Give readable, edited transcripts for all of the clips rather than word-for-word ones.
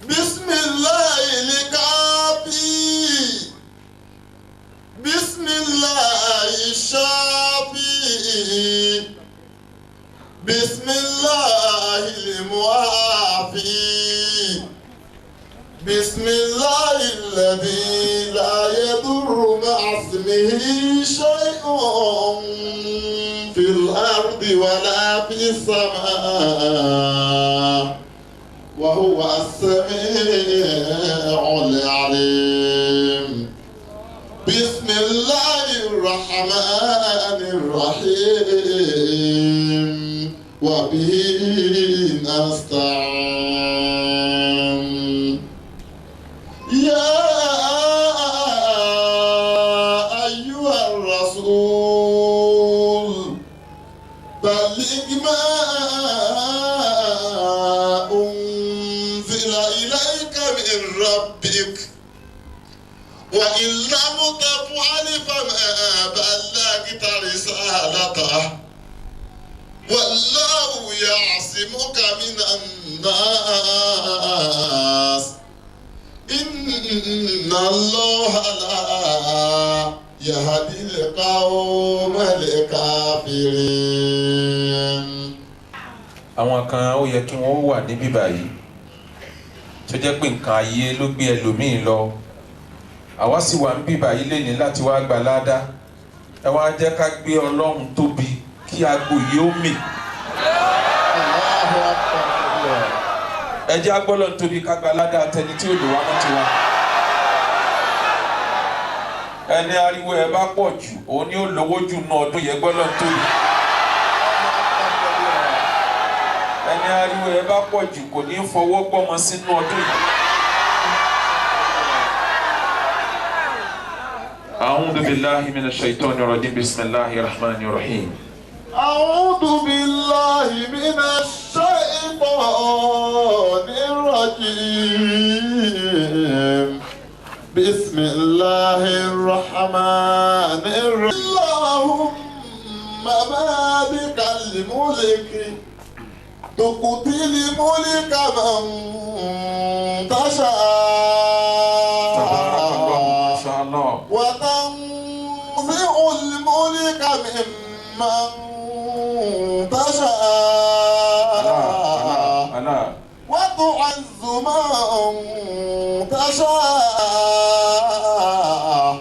بسم الله الكافي بسم الله الشافي بسم الله المعافي بسم الله الذي لا يضر مع اسمه شيء في الأرض ولا في السماء وهو السميع العليم. بسم الله الرحمن الرحيم وبه نستعين. يا أيها الرسول بلغ ما أنزل إليك من ربك وإن لم تفعل فما بلغت رسالته والله يعصمك من الناس إن الله لا يهدي القوم الكافرين. Àwọn kan ó yẹ kí wọ́n wà níbí báyìí tó jẹ́ pé nǹkan ayé ló gbé ẹlòmíín lọ. Àwa sì wà níbí báyìí lénìí láti wá gbà ládàá. Ẹ wá jẹ́ ká gbé Ọlọ́run tóbi kí agbo yìí ó mì. Ẹ jẹ́ agbọ́lọ̀ tóbi ká gba ládàá tẹni tí ó lò wá mọ́ tiwa. Ẹni ariwo ẹ bá pọ̀ jù òun ni ó lówó jù nù ọdún yẹn gbọ́lọ̀ tóbi. Ẹni ariwo ẹ bá pọ̀ jù kò ní fọwọ́ gbọ́mọ sínú ọdún yìí. أعوذ بالله من الشيطان الرجيم بسم الله الرحمن الرحيم. أعوذ بالله من الشيطان الرجيم بسم الله الرحمن الرحيم. اللهم مالك الملك تؤتي الملك من تشاء تبارك الله ما شاء الله وتنزع الملك ممن تشاء وتعز من تشاء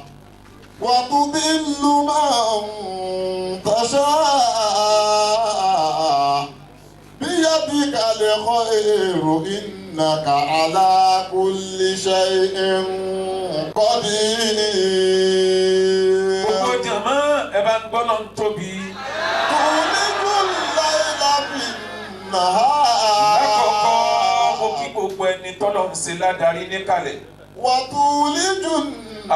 وتذل من تشاء بيدك الخير إنك على كل شيء قدير. Gbogbo jàmá ẹ bá ń gbọ́ lọ́n tóbi. تولج الليل في النهار Lákọ̀ọ́kọ́ mo kí gbogbo ẹni tọ́lọ̀ ń ṣe ládarí níkàlẹ̀. وتولج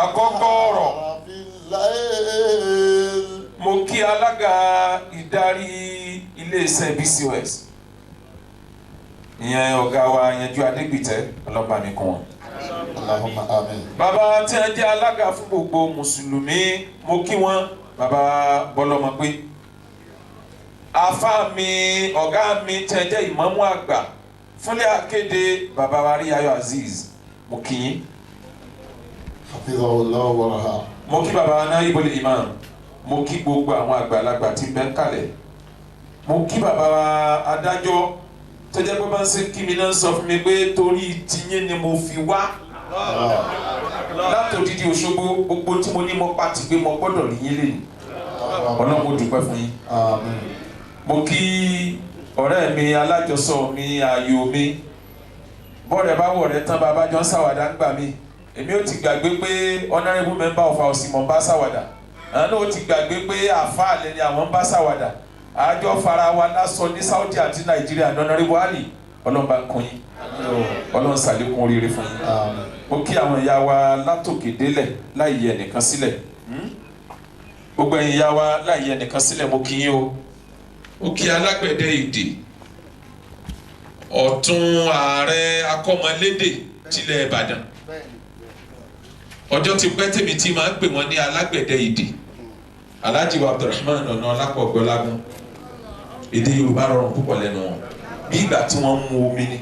Àkọ́kọ́ ọ̀rọ̀. النهار في الليل. Mo kí alága ìdarí iléeṣẹ́ BCOS. Ìyẹn ọ̀gá wa Yanjú Adégbìtẹ́ ọlọ́ba mi kún wọn. اللهم آمين. Bàbá tí wọ́n jẹ́ alága fún gbogbo Mùsùlùmí mo kí wọn bàbá Bọ́lọ́mọpé. Àfáà mi ọ̀gá mi tí wọ́n jẹ́ ìmámù àgbà fúnlẹ̀ akéde bàbá wa Ríyayọ̀ Azeez mo kí yín. حفظه الله ورعاه. Mo kí bàbá wa Naibul Imam, mo kí gbogbo àwọn àgbàlagbà tí ń bẹ ń kalẹ̀. Mo kí bàbá wa adájọ́ tó jẹ́ pé bá ń ṣe kí mi náà sọ fún mi pé torí tiyín ni mo fi wá látòdìdí Òṣogbo. Gbogbo tí mo ní mo pa ti gbé mo gbọ́dọ̀ rí yín lẹ́yìn. Ọlọ́run ó dúpẹ́ fún yín. آمين. Mo kí ọ̀rẹ́ mi alájọsọ mi ààyò mi bọ́ọ̀rẹ́ bá wọ̀ rẹ tán bàbá jọ ń ṣàwàdà ń gbà mí. Èmi ò ti gbàgbé pé honourable member of house mọ̀ ń bá ṣàwàdà. Àwọn náà ó ti gbàgbé pé àáfàá lẹni àwọn ń bá ṣàwàdà. Àjọ fara wa lásọ ní Saudi àti Nàìjíríà. Honourable Ali, Ọlọ́run bá ń kún yín, Ọlọ́run ṣàlékún oríire fún yín. آمين. Mo kí àwọn ìyá wa látòkè délẹ̀ láì yẹ nìkan sílẹ̀. Gbogbo ẹ̀yin ìyá wa láì yẹ nìkan sílẹ̀ mo kí yín o. Ó kí alágbẹ̀dẹ èdè ọ̀tún ààrẹ akọ́mọlédè tilẹ̀ Ìbàdàn. Ọjọ́ ti pẹ́ tèmi tí máa ń pè wọ́n ní alágbẹ̀dẹ èdè. Alhaji wa Abdulrahman ọ̀nà ọlápọ̀ gbọ́lágún. Èdè Yorùbá rọrùn púpọ̀ lẹ́nu wọn bí ìgbà tí wọ́n ń mu omi ni.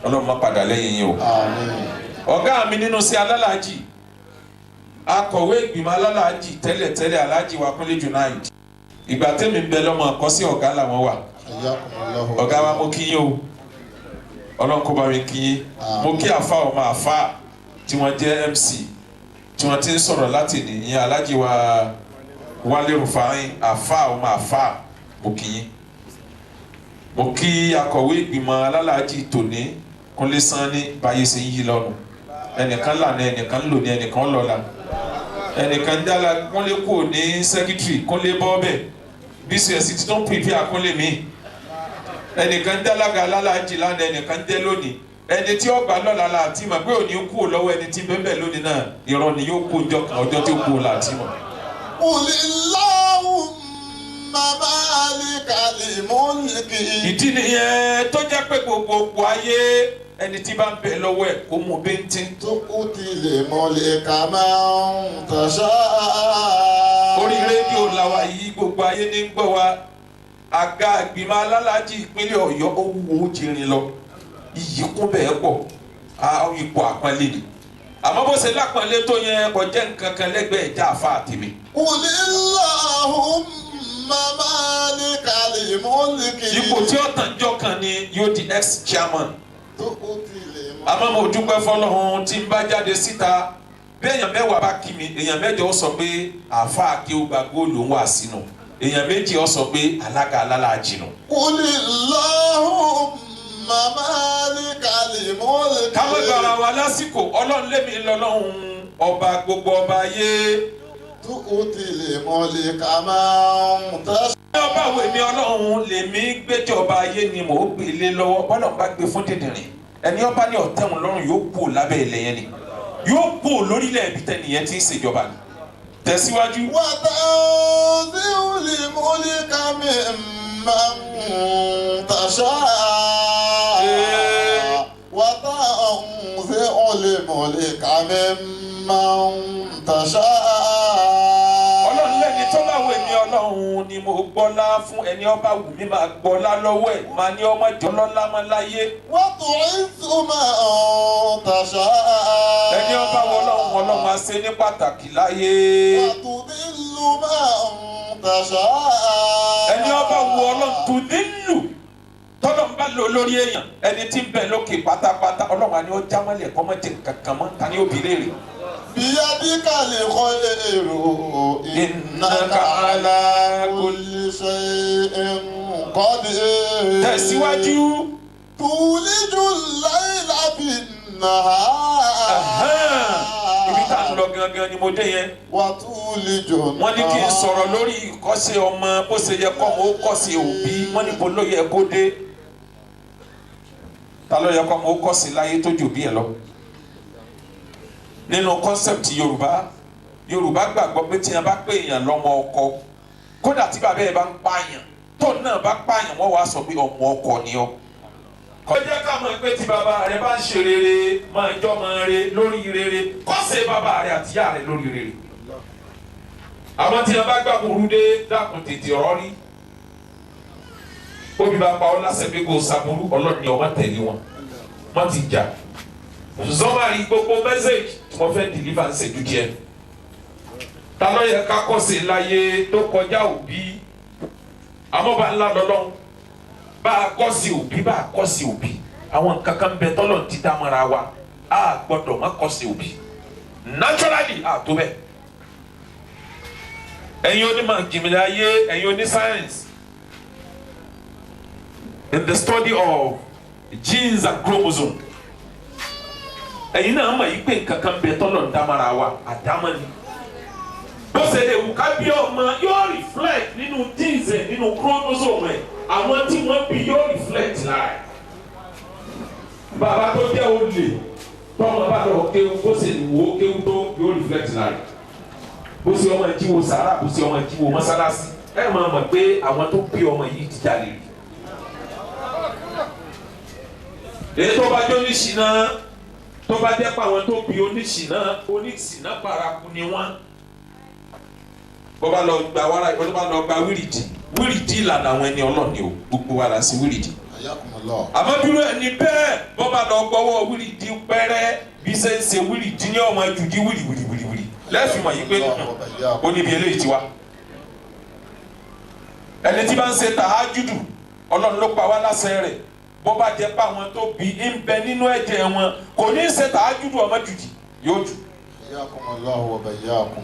Ọlọ́run má padà lẹ́yìn yín o. Ọ̀gá mi nínú sí alálàájì, akọ̀wé ìgbìmọ̀ alálàájì tẹ́lẹ̀tẹ́lẹ̀, Alhaji wa Kúnlé Junaid. Ìgbà tẹ́mi ń bẹ lọ́mọ àkọ́sí ọ̀gá làwọn wà. Ọ̀gá wa, mo kí yín o, Ọlọ́run kó bá mi kí yín. Mo kí àfa ọmọ àfa tí wọ́n jẹ́ MC tí wọ́n ti ń sọ̀rọ̀ láti nìyẹn, Alhaji wa Wálé Rufai, àfa ọmọ àfa, mo kí yín. Mo kí akọ̀wé ìgbìmọ̀ alálàájì tòní, Kúnlé Sanni. Báyé ṣe ń yí lọ́nu, ẹnìkan lànà, ẹnìkan lò ní, ẹnìkan lọ́la, ẹnìkan dára. Kúnlé kù ní secretary, Kúnlé bọ́ọ̀bẹ̀ BCS ti tó ń prepare Kúnlé mi. Ẹnìkan dálága alálàájì lánàá, ẹnìkan jẹ́ lónìí. Ẹni tí ó gbà lọ́la la àti mọ̀ pé òní kú lọ́wọ́ ẹni tí bẹ́ẹ̀ lónìí náà. Irọ́ ni, yóò kú ọjọ́ kan, ọjọ́ tí ó kú la àti mọ̀. Qulillahumma malikal mulki. Ìdí nìyẹn tó jẹ́ pé gbogbo ayé, ẹni tí bá ń bẹ lọ́wọ́ ẹ̀ kó mú bíntín. Tu'til mulka man tasha. Orí rédíò làwa yìí, gbogbo ayé ní ń gbọ́ wa. Àga ìgbìmọ̀ alálàájì ìpínlẹ̀ Ọ̀yọ́, ó wúwo jìnrìn lọ, iyì kún bẹ́ẹ̀ pọ̀, ipò àpọ́nlé ni. Àmọ́ bó ṣe lápọ́nlé tó yẹn, kò jẹ́ nǹkan kan lẹ́gbẹ̀ẹ́ ìjà àfa àtìmí. Qulillahumma malikal mulki. Ipò tí ó tàn jọ kan ni yóò di ex-chairman. Àmọ́ mo dúpẹ́ fọlọ́run, tí n bá jáde síta, bí èèyàn 10 bá kí mi, èèyàn 8 ó sọ pé àáfàá kí ó gba góòlù ń wà sínú, èèyàn 2 ó sọ pé alága alálàájì nù. Qulillahumma malikal mulki. Ká má gbára wa lásìkò. Ọlọ́run lémi lọ́lọ́run ọba gbogbo ọba ayé. Tu'til mulka man tasha. Ọba wo èmi ọlọ́run lèmi gbẹ́jọba ayé ni mò ń gbé lé lọ́wọ́. Bọ́lá bá gbé fún dìndìnrín, ẹni ọba ní ọ̀tẹ̀hún lọ́rùn yóò kú lábẹ́ ilẹ̀ yẹn ni, yóò kú lórílẹ̀ ibi tẹ́nìyẹn ti ń ṣèjọba ni. Tẹ̀síwájú. Wa tanzi'ul mulka mimman tasha. Wa tanzi'ul mulka mimman tasha. Ọlọ́run lẹ́ni tó bá wù mí, ọlọ́run ni mo gbọ́lá fún. Ẹni ọba wù mí máa gbọ́lá lọ́wọ́ ẹ̀, máa ní ọmọ jọ lọ́lá mọ́ láyé. Wa tu'izzu man tasha. Ẹni ọba wọ ọlọ́run, ọlọ́run á ṣe ní pàtàkì láyé. Wa tudillu man tasha. Ẹni ọba wọ ọlọ́run, tudillu, tọ́lọ́run bá lò lórí èèyàn, ẹni tí ń bẹ lókè pátápátá, ọlọ́run á ní ó jámọ́lẹ̀ kọ́ mọ́ jẹ kankan mọ́. Ta ni ó bi léèrè? Biyadikal khayru innaka ala kulli shay'in qadir. Tẹ̀síwájú. Tulijul layla fin nahar. Ibi tá a lọ gangan ni mo dé yẹn. Wa tulijun. Wọ́n ní kí n sọ̀rọ̀ lórí ìkọ́sẹ̀ ọmọ, bó ṣe yẹ kọ́ ọmọ ó kọ́sẹ̀ òbí. Wọ́n ní bó ló yẹ kó dé. Ta ló yẹ kọ́ ọmọ ó kọ́sẹ̀ láyé tó jù bí ẹ lọ? Nínú concept Yorùbá, Yorùbá gbàgbọ́ pé tí wọ́n bá pè èèyàn lọ́mọ ọkọ, kódà tí bàbá ẹ̀ bá ń pààyàn, tó náà bá pààyàn, wọ́n wàá sọ pé ọmọ ọkọ ni ọ́. Ó jẹ́ ká mọ̀ pé tí bàbá rẹ̀ bá ń ṣe rere, máa jọ́ máa re lórí rere, kọ́sẹ̀ bàbá rẹ̀ àti ìyá rẹ̀ lórí rere. Àwọn tí wọ́n bá gbà burú dé, dákun tètè rọ́rí. Obi bá pa ọ́ lásẹ̀ pé kò sàbúrú, ọlọ́ọ̀ni ọmọ tẹ̀lé wọn, wọ́n ti jà. Zọmari gbogbo message tí mo fẹ́ deliver ń ṣèjú díẹ̀. Ta ló yẹ ká kọ́sẹ̀ láyé tó kọjá òbí? Àmọ́ bá ńlá lọ́lọ́run, bá a kọ́sẹ̀ òbí, bá a kọ́sẹ̀ òbí, àwọn nǹkan kan bẹ tọ́lọ̀ ti dá mọ́ra wa, a gbọ́dọ̀ má kọ́sẹ̀ òbí naturally, a tó bẹ́ẹ̀. Ẹ̀yin onímọ̀ jìnlẹ̀ ayé, ẹ̀yin oní science, in the study of genes and chromosomes, ẹ̀yin náà mọ̀ yìí pé nǹkan kan bẹ tọ́lọ̀ ń dámọ́ra wa, àdámọ́ ni. Bó ṣe lè wù ká bí ọmọ, yóò reflect nínú genes ẹ̀, nínú chromosome ẹ̀, àwọn tí wọ́n bí yóò reflect lára ẹ̀. Bàbá tó jẹ́ olè, tọ́mọ bá lọ kéwú, bó ṣe lè wò ó kéwú tó, yóò reflect lára ẹ̀. Bó ṣe ọmọ ìjíwo sàrà, bó ṣe ọmọ ìjíwo mọ́sálásí, ẹ̀ máa mọ̀ pé àwọn tó bí ọmọ yìí ti jalè rí. Èyí tó bá jẹ́ oníṣìná, tó bá jẹ́ pé àwọn tó bí oníṣìná, oníṣìná paraku ni wọ́n. Bó bá lọ gba wàrà, bó bá lọ gba wíìrìdì, wíìrìdì ìlànà àwọn ẹni ọlọ́ọ̀ni o, gbogbo wa là ń ṣe wíìrìdì. Ayakumullah. Àmọ́ bírú ẹni bẹ́ẹ̀ bọ́ bá lọ gbọ́wọ́ wíìrìdì pẹ́rẹ́ bí ṣe ń ṣe wíìrìdì ní ọmọ jùdí wìrìwìrìwìrì lẹ́ẹ̀fì mọ̀ yìí pé ó níbi eléyìí tiwa. Ẹni tí bá ń ṣe tàájúdù Ọlọ́run ló pa wá láṣẹ rẹ̀ bó bá jẹ́ pé àwọn tó bí ń bẹ nínú ẹ̀jẹ̀ wọn kò ní í ṣe tàájúdù ọmọ jùdì yóò jù.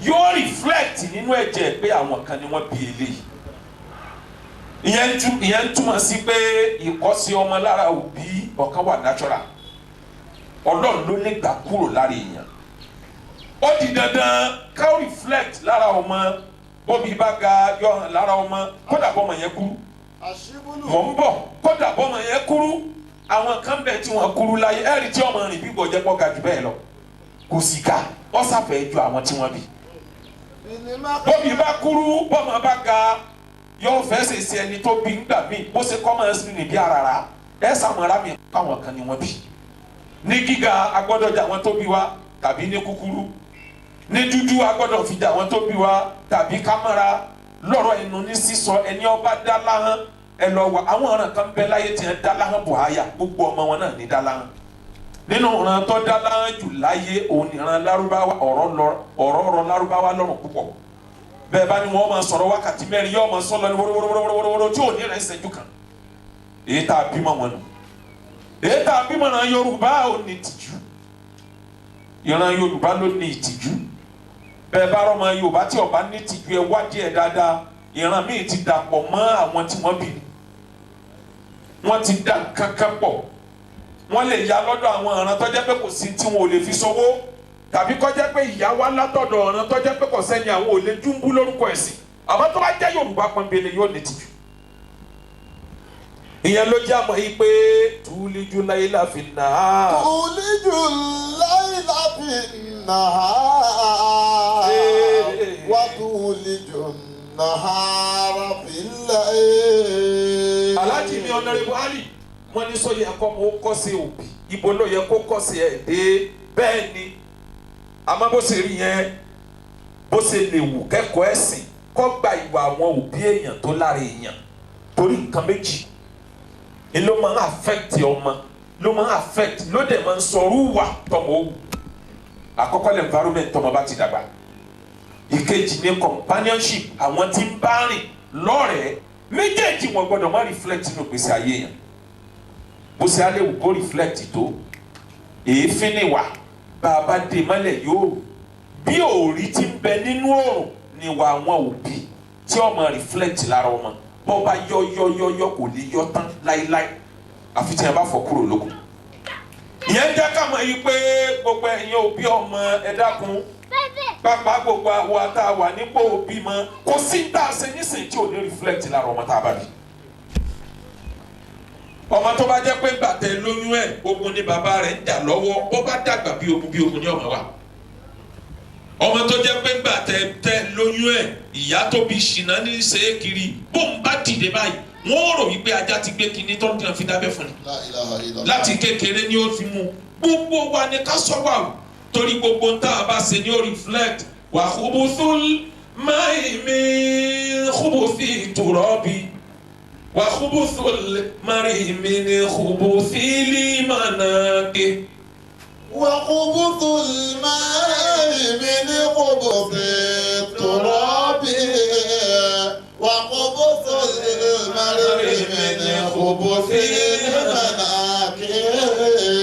Yóò reflect nínú ẹ̀jẹ̀ pé àwọn kan ni wọ́n bí eléyìí. Ìyẹn ń túmọ̀ sí pé ìkọ́sí ọmọ lára òbí ọ̀kan wà natural. Ọlọ́run ló lè gbà kúrò lára èèyàn. Ó di dandan ká reflect lára ọmọ bóbi bá ga yọ hàn lára ọmọ kódà bọ́mọ yẹn kúrú. Mọ̀ ń bọ̀ kódà bọ́mọ yẹn kúrú àwọn kan bẹ̀ tí wọ́n kúrú láyé ẹ̀rí tí ọmọ rìn bí gbọ̀jẹ́ pọ̀ ga jù bẹ́ẹ̀ lọ kò sì ga ó sàfẹ́ ju àwọn tí wọ́n bí. Bóbi bá kúrú bọ́mọ bá ga yóò fẹ́ ṣèṣe ẹni tó bí ńgbà míì bó ṣe kọ́ máa ń sìn níbi àràrà ẹ sàmọ́ra mi káwọn kan ni wọ́n bí. Ní gíga agbọ́dọ̀ jà wọ́n tó bí wa tàbí ní kúkúrú ní dúdú agbọ́dọ̀ fi jà wọ́n tó bí wa tàbí kámọ́ra lọ́rọ̀ ẹnu ní sísọ ẹni ọba dá láhán ẹ lọ wà àwọn ọ̀ràn kan bẹ láyé tí wọ́n dá láhán buhaya gbogbo ọmọ wọn náà ní dá láhán nínú ọ̀ràn tó dá láhán jù láyé òun ìran lárúbáwá ọ̀rọ̀ ọ̀rọ̀ lárúbáwá lọ́rùn púpọ̀ bẹ́ẹ̀ bá ní wọ́n máa sọ̀rọ̀ wákàtí mẹ́rin yóò máa sọ lọ ní wórówórówórówóró tí ò ní rẹ̀ ṣẹ́jú kan èyí tá a bímọ wọn nù èyí tá a bímọ náà Yorùbá ò ní ìtìjú ìran Yorùbá ló ní ìtìjú bẹ́ẹ̀ bá rọ́mọ Yorùbá tí ó bá ní ìtìjú ẹ wádìí ẹ̀ dáadáa ìran míì ti dàpọ̀ mọ́ àwọn tí wọ́n bí wọ́n ti dà kankan pọ̀ wọ́n lè ya lọ́dọ̀ àwọn ìran tó jẹ́ pé kò sí tí wọn ò lè fi sowó tàbí kó jẹ́ pé ìyá wa látọ̀dọ̀ ọ̀ràn tó jẹ́ pé kò sẹ́ni àwọn ò lè dúnbú lórúkọ ẹ̀sìn àmọ́ tó bá jẹ́ Yorùbá pọ́nbélé yóò ní tìjú. Ìyẹn ló jẹ́ àmọ́ yìí pé túlíjú láìlà fi nà á. Túlíjú láìlà fi nà á. Wà túlíjú nàhárà fi láyé. Aláàjì mi Honorable Ali wọ́n ní sọ yẹ kọ́ mo kọ́ sí òbí ibo ló yẹ kó kọ́ sí ẹ̀ dé bẹ́ẹ̀ ni àmọ́ bó ṣe rí yẹn bó ṣe lè wù kẹ́kọ̀ọ́ ẹ̀sìn kó gba ìwà àwọn òbí èèyàn tó lára èèyàn torí nǹkan méjì ni ló máa ń affect ọmọ ló máa ń affect ló dẹ̀ máa ń sọrú wà tọmọ òwú àkọ́kọ́ lè environment tọmọ bá ti dàgbà ìkejì ni companionship àwọn tí ń bá rìn lọ́rẹ̀ẹ́ méjèèjì wọn gbọ́dọ̀ má reflect nínú ìgbésí ayé yẹn bó ṣe á lè wù kó reflect tó èéfín ni wà bá a bá dé mọ́lẹ̀ yóò rò bí òòrí ti ń bẹ nínú òòrùn ni wà àwọn òbí tí ọmọ reflect lára ọmọ bọ́ bá yọ yọ yọ yọ kò lè yọ tán láíláí àfi tí ẹ bá fọ kúrò lóko. Ìyẹn jẹ́ ká mọ̀ yìí pé gbogbo ẹ̀yin òbí ọmọ ẹ dákun pápá gbogbo àwa tá a wà nípò òbí mọ kò sí tá a ṣe nísìnyí tí ò ní reflect lára ọmọ tá a bá bí. Ọmọ tó bá jẹ́ pé gbàtẹ́ lóyún ẹ̀ ogun ni bàbá rẹ̀ ń jà lọ́wọ́ bó bá dàgbà bí ogun ní ọmọ wa. Ọmọ tó jẹ́ pé gbàtẹ́ tẹ́ lóyún ẹ̀ ìyá tó bí ṣìnà ní ṣe é kiri bó ń bá dìde báyìí wọ́n rò wípé ajá ti gbé kinní tó ń dìran fi dábẹ́ fún ni. Láti kékeré ni ó fi mú gbogbo wa ni ká sọ wà o torí gbogbo ń tá a bá ṣe ni ó reflect wà khubuthul ma'i min khubuthi turabi. وخبث المرء من خبث المناك وخبث الماء من خبث التراب وخبث المرء من خبث المناك.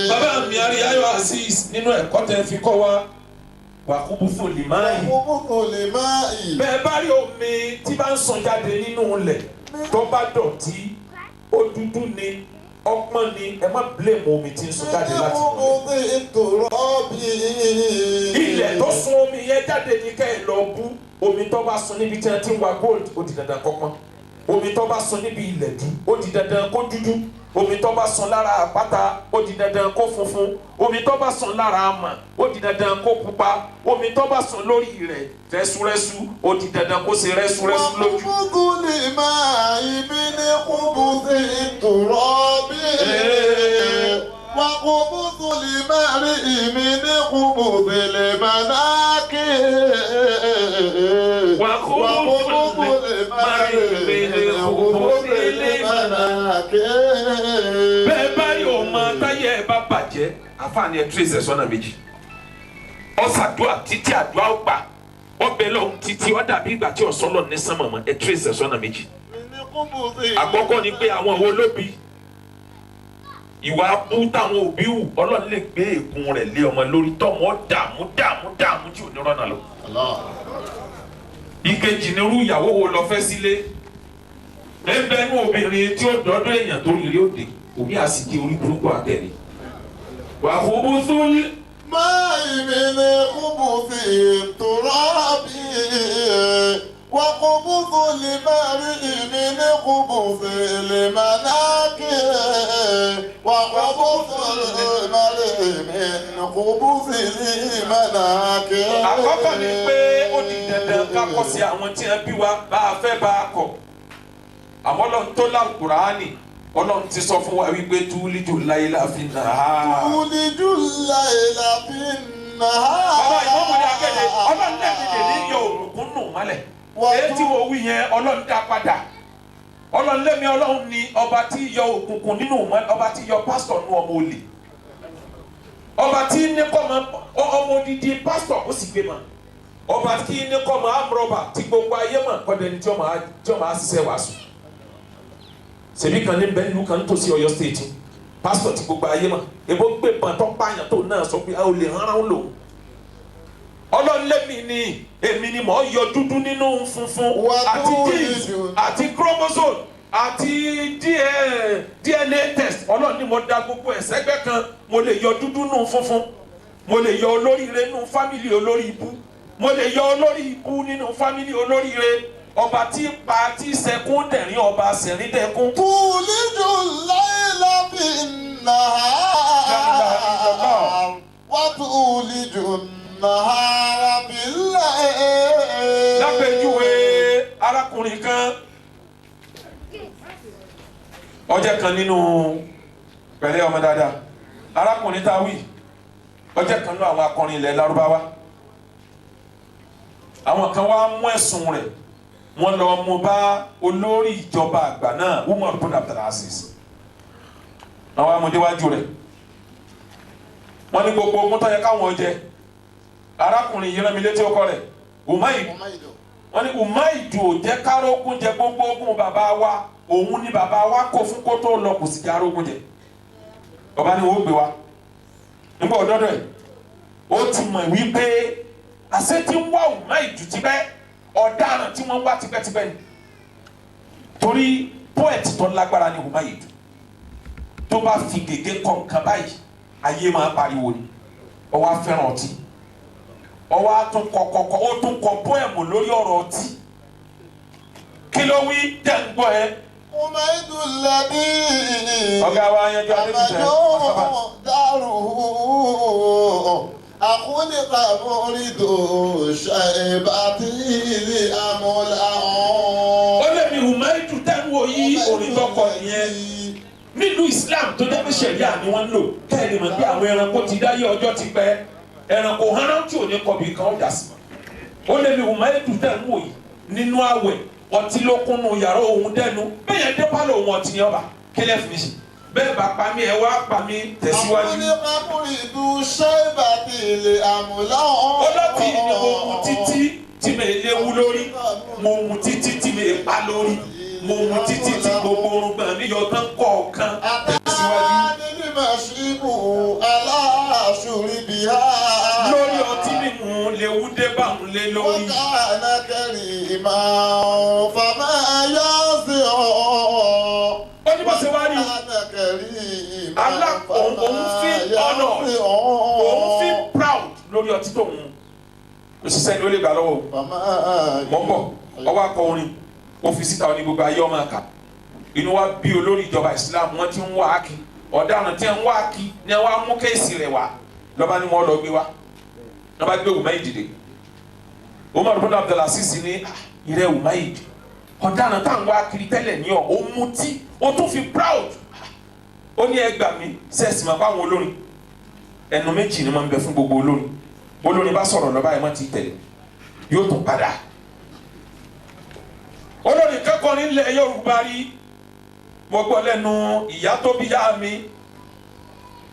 Bàbá mi Àríyáyọ̀ Azeez nínú ẹ̀kọ́ tẹ́ fi kọ́ wa wà khubuthul ma'i. Khubuthul ma'i. Bẹ́ẹ̀ bá rí omi tí bá ń sàn jáde nínú ilẹ̀ tó bá dọ̀tí ó dúdú ni ọpọ́n ni ẹ má blame omi tí ń sun jáde láti ilẹ̀. Ilẹ̀ tó sun omi yẹn jáde ní kẹ́ ẹ lọ bú omi tó bá sun níbi tí wọ́n ti ń wa gold ó di dandan kọ́pọ́n omi tó bá sun níbi ilẹ̀ dú ó di dandan kó dúdú omi tó bá sun lára àpáta ó di dandan kó funfun omi tó bá sun lára àmà ó di dandan kó pupa omi tó bá sun lórí rẹ̀ rẹ́súrẹ́sú ó di dandan kó ṣe rẹ́súrẹ́sú lójú. Wàkúbùkù lè máa ibi ní kúbùsì ìtòrọ́bì. Wàkúbùkù lè máa rí ìmí ní kúbùsì lè máa nákè. Wàkúbùkù lè máa rí ìmí ní kúbùsì المناكب. Bẹ́ẹ̀ bá rí ọmọ táyé ẹ bá bàjẹ́, àfààní ẹ tírèsì ẹ̀ sọ́nà méjì. Ó ṣàdúà títí àdúà ó gbà, ọbẹ̀ lọ́hùn títí ó dàbí ìgbà tí ọ̀sán lọ ní sánmọ̀ mọ́, ẹ tírèsì ẹ̀ sọ́nà méjì. من خبث. Àkọ́kọ́ ni pé àwọn wo ló bí ìwà abú táwọn òbí wù, Ọlọ́run lè gbé ègún rẹ̀ lé ọmọ lórí tọ́mọ dààmú dààmú dààmú tí ò ní rọ́nà lọ. Allah. Ìkejì ni irú ìyàwó wo lọ fẹ́ sílé. Ẹgbẹ́ inú obìnrin tí ó dọ́dọ̀ èèyàn tó rí rí òde òbí àsìkí orí burúkú àtẹ̀lé. Wà khubuthul ماء من خبث التراب وخبث المرء من خبث المناكب وخبث المرء من خبث المناكب. Àkọ́kọ́ ni pé ó di dandan ká kọ́ sí àwọn tí wọ́n bí wa bá a fẹ́ bá a kọ̀. Àmọ́ Ọlọ́run tó l'Al-Kùránì, Ọlọ́run ti sọ fún wa wípé túlíjù láyé láàfin náà. تولج الليل في النهار. Bàbá ìmọ̀mù ni akéde, Ọlọ́run lẹ́bi lè ní yọ òkùnkùn nù mọ́lẹ̀. Èyí tí mo wí yẹn, Ọlọ́run dá padà. Ọlọ́run lẹ́mi, Ọlọ́run ni ọba tí yọ òkùnkùn nínú mọ́lẹ̀, ọba tí yọ pásítọ̀ nù ọmọ olè. Ọba tí ní kọ́ mọ ọmọ odidi pásítọ̀ ó sì gbé mọ́. Ọba tí ní kọ́ mọ amúrọ̀bà tí gbogbo ayé mọ̀ kọ́dẹni tí ó máa ṣiṣẹ́ wàásù. Ṣèbí kan ní bẹ́ẹ̀ nílùú kan nítòsí Ọ̀yọ́ state, pásítọ̀ tí gbogbo ayé mọ̀, èbó gbé pàtó pààyàn tó náà sọ pé a ò lè hánra ń lò. Ọlọ́run lẹ́mi ni èmi ni mò ń yọ dúdú nínú funfun àti genes àti chromosome àti DNA test. Ọlọ́run ni mo da gbogbo ẹ̀ sẹ́gbẹ́ kan, mo lè yọ dúdú nínú funfun, mo lè yọ olóríire nínú fámìlì olórí ibú, mo lè yọ olórí ibú nínú fámìlì olóríire. Ọba tí pa tí sẹkún dẹ̀rín, ọba sẹ̀rín dẹ̀kún. تولج الليل في النهار وتولج النهار في الليل. Lápèjúwe arákùnrin kan, ọjọ́ kan nínú pẹ̀lẹ́ ọmọ dáadáa, arákùnrin tá a wí ọjọ́ kan nínú àwọn akọrin ilẹ̀ Lárúbáwá. Àwọn kan wá mú ẹ̀sùn rẹ̀, wọ́n lọ mú bá olórí ìjọba àgbà náà, Umar bin Abdulaziz. Àwọn amúdéwájú rẹ̀ wọ́n ní gbogbo ogun tó yẹ káwọn jẹ, arákùnrin yìí rán mi létí ọkọ rẹ̀ Umaid. Wọ́n ní Umaidu ò jẹ́ kárógún jẹ gbogbo ogun bàbá wa, òun ni bàbá wa kó fún kó tó lọ, kò sì jẹ́ arógún jẹ. Ọba ni wọ́n gbé wa nígbà ọ̀dọ́dọ̀ ẹ̀, ó ti mọ̀ wípé àṣẹ tí ń wá Umaidu tipẹ́, ọ̀daràn tí wọ́n ń wá tipẹ́tipẹ́ ni, torí poet tó lágbára ni Umaidu. Tó bá fi gègé kọ nǹkan báyìí, ayé máa pariwo ni. Ó wá fẹ́ràn ọtí, ó wá tún kọ kọkọ, ó tún kọ pọ́ẹ̀mù lórí ọ̀rọ̀ ọtí. Kí ló wí? Jẹ́ ń gbọ́ ẹ. أميد الذي Ọ̀gá wa yanjú adébísẹ́. أمجوه داره أخلق مريد شيبته لأملأ. Ó lè mi Umaidu tẹ́ ń wo yí, orin tó kọ nìyẹn nílùú Islam tó jẹ́ pé ṣẹ̀ríà ni wọ́n ń lò. Kẹ́ẹ̀lì mọ̀ pé àwọn ẹranko ti dáyé ọjọ́ ti pẹ́, ẹranko hánà tí ò ní kọbi kan ó dà sí. Ó lè mi Umaidu tẹ́ ń wò yìí, nínú àwẹ̀ ọtí ló kúnnú yàrá òun dẹnu, bẹ́ẹ̀ yẹn dé pálọ̀ òun ọtí ni ọba kílẹ̀ fi ṣe bẹ́ẹ̀ bá pa mí, ẹ wá pa mí tẹ̀síwájú. أخلق مريد شيبته لأملأ. Ọlọ́tì ni mo mu títí tí mi léwu lórí, mo mu títí tí mi pa lórí, mo mu títí tí gbogbo orúngbọ̀n mi yọ tán kọ̀ọ̀kan. Tẹ̀síwájú. أتاني المشيب على شربها. Lórí ọtí mímu léwu dé báwọn lé lórí. وكان كريما فما يزع. Ó ní bó ṣe wá rí وكان كريما òun feel honoured, òun feel proud lórí ọtí tóun òṣìṣẹ́ ni ó lè gbà lọ́wọ́. فما Mọ̀ ń bọ̀, ọwọ́ akọ orin ó fi síta, ní gbogbo ayé ọmọ àkà. Inú wa bí olórí ìjọba Islam, wọ́n ti ń wá á kí ọ̀daràn tí ń wá á kí ni wọ́n á mú kéèsì rẹ̀ wá. Lọ́ba ni wọ́n lọ gbé wá, lọ́ba gbé Umaid dìde. Umar bin Abdulaziz ní ìrẹ́ Umaid, ọ̀daràn tá à ń wá kiri tẹ́lẹ̀ ní ọ̀, ó mutí, ó tún fi proud. Ó ní ẹ gbà mí, sẹ́ẹ̀sì máa bá àwọn olórin ẹnu méjì ni máa ń bẹ fún gbogbo olórin. Olórin bá sọ̀rọ̀ lọ́ba ẹ̀ má ti tẹ̀lé, yóò tún padà. Olórin kẹ́kọ̀ọ́ nílẹ̀ Yorùbá rí Mo gbọ́ lẹ́nu ìyá tó bí yá mi,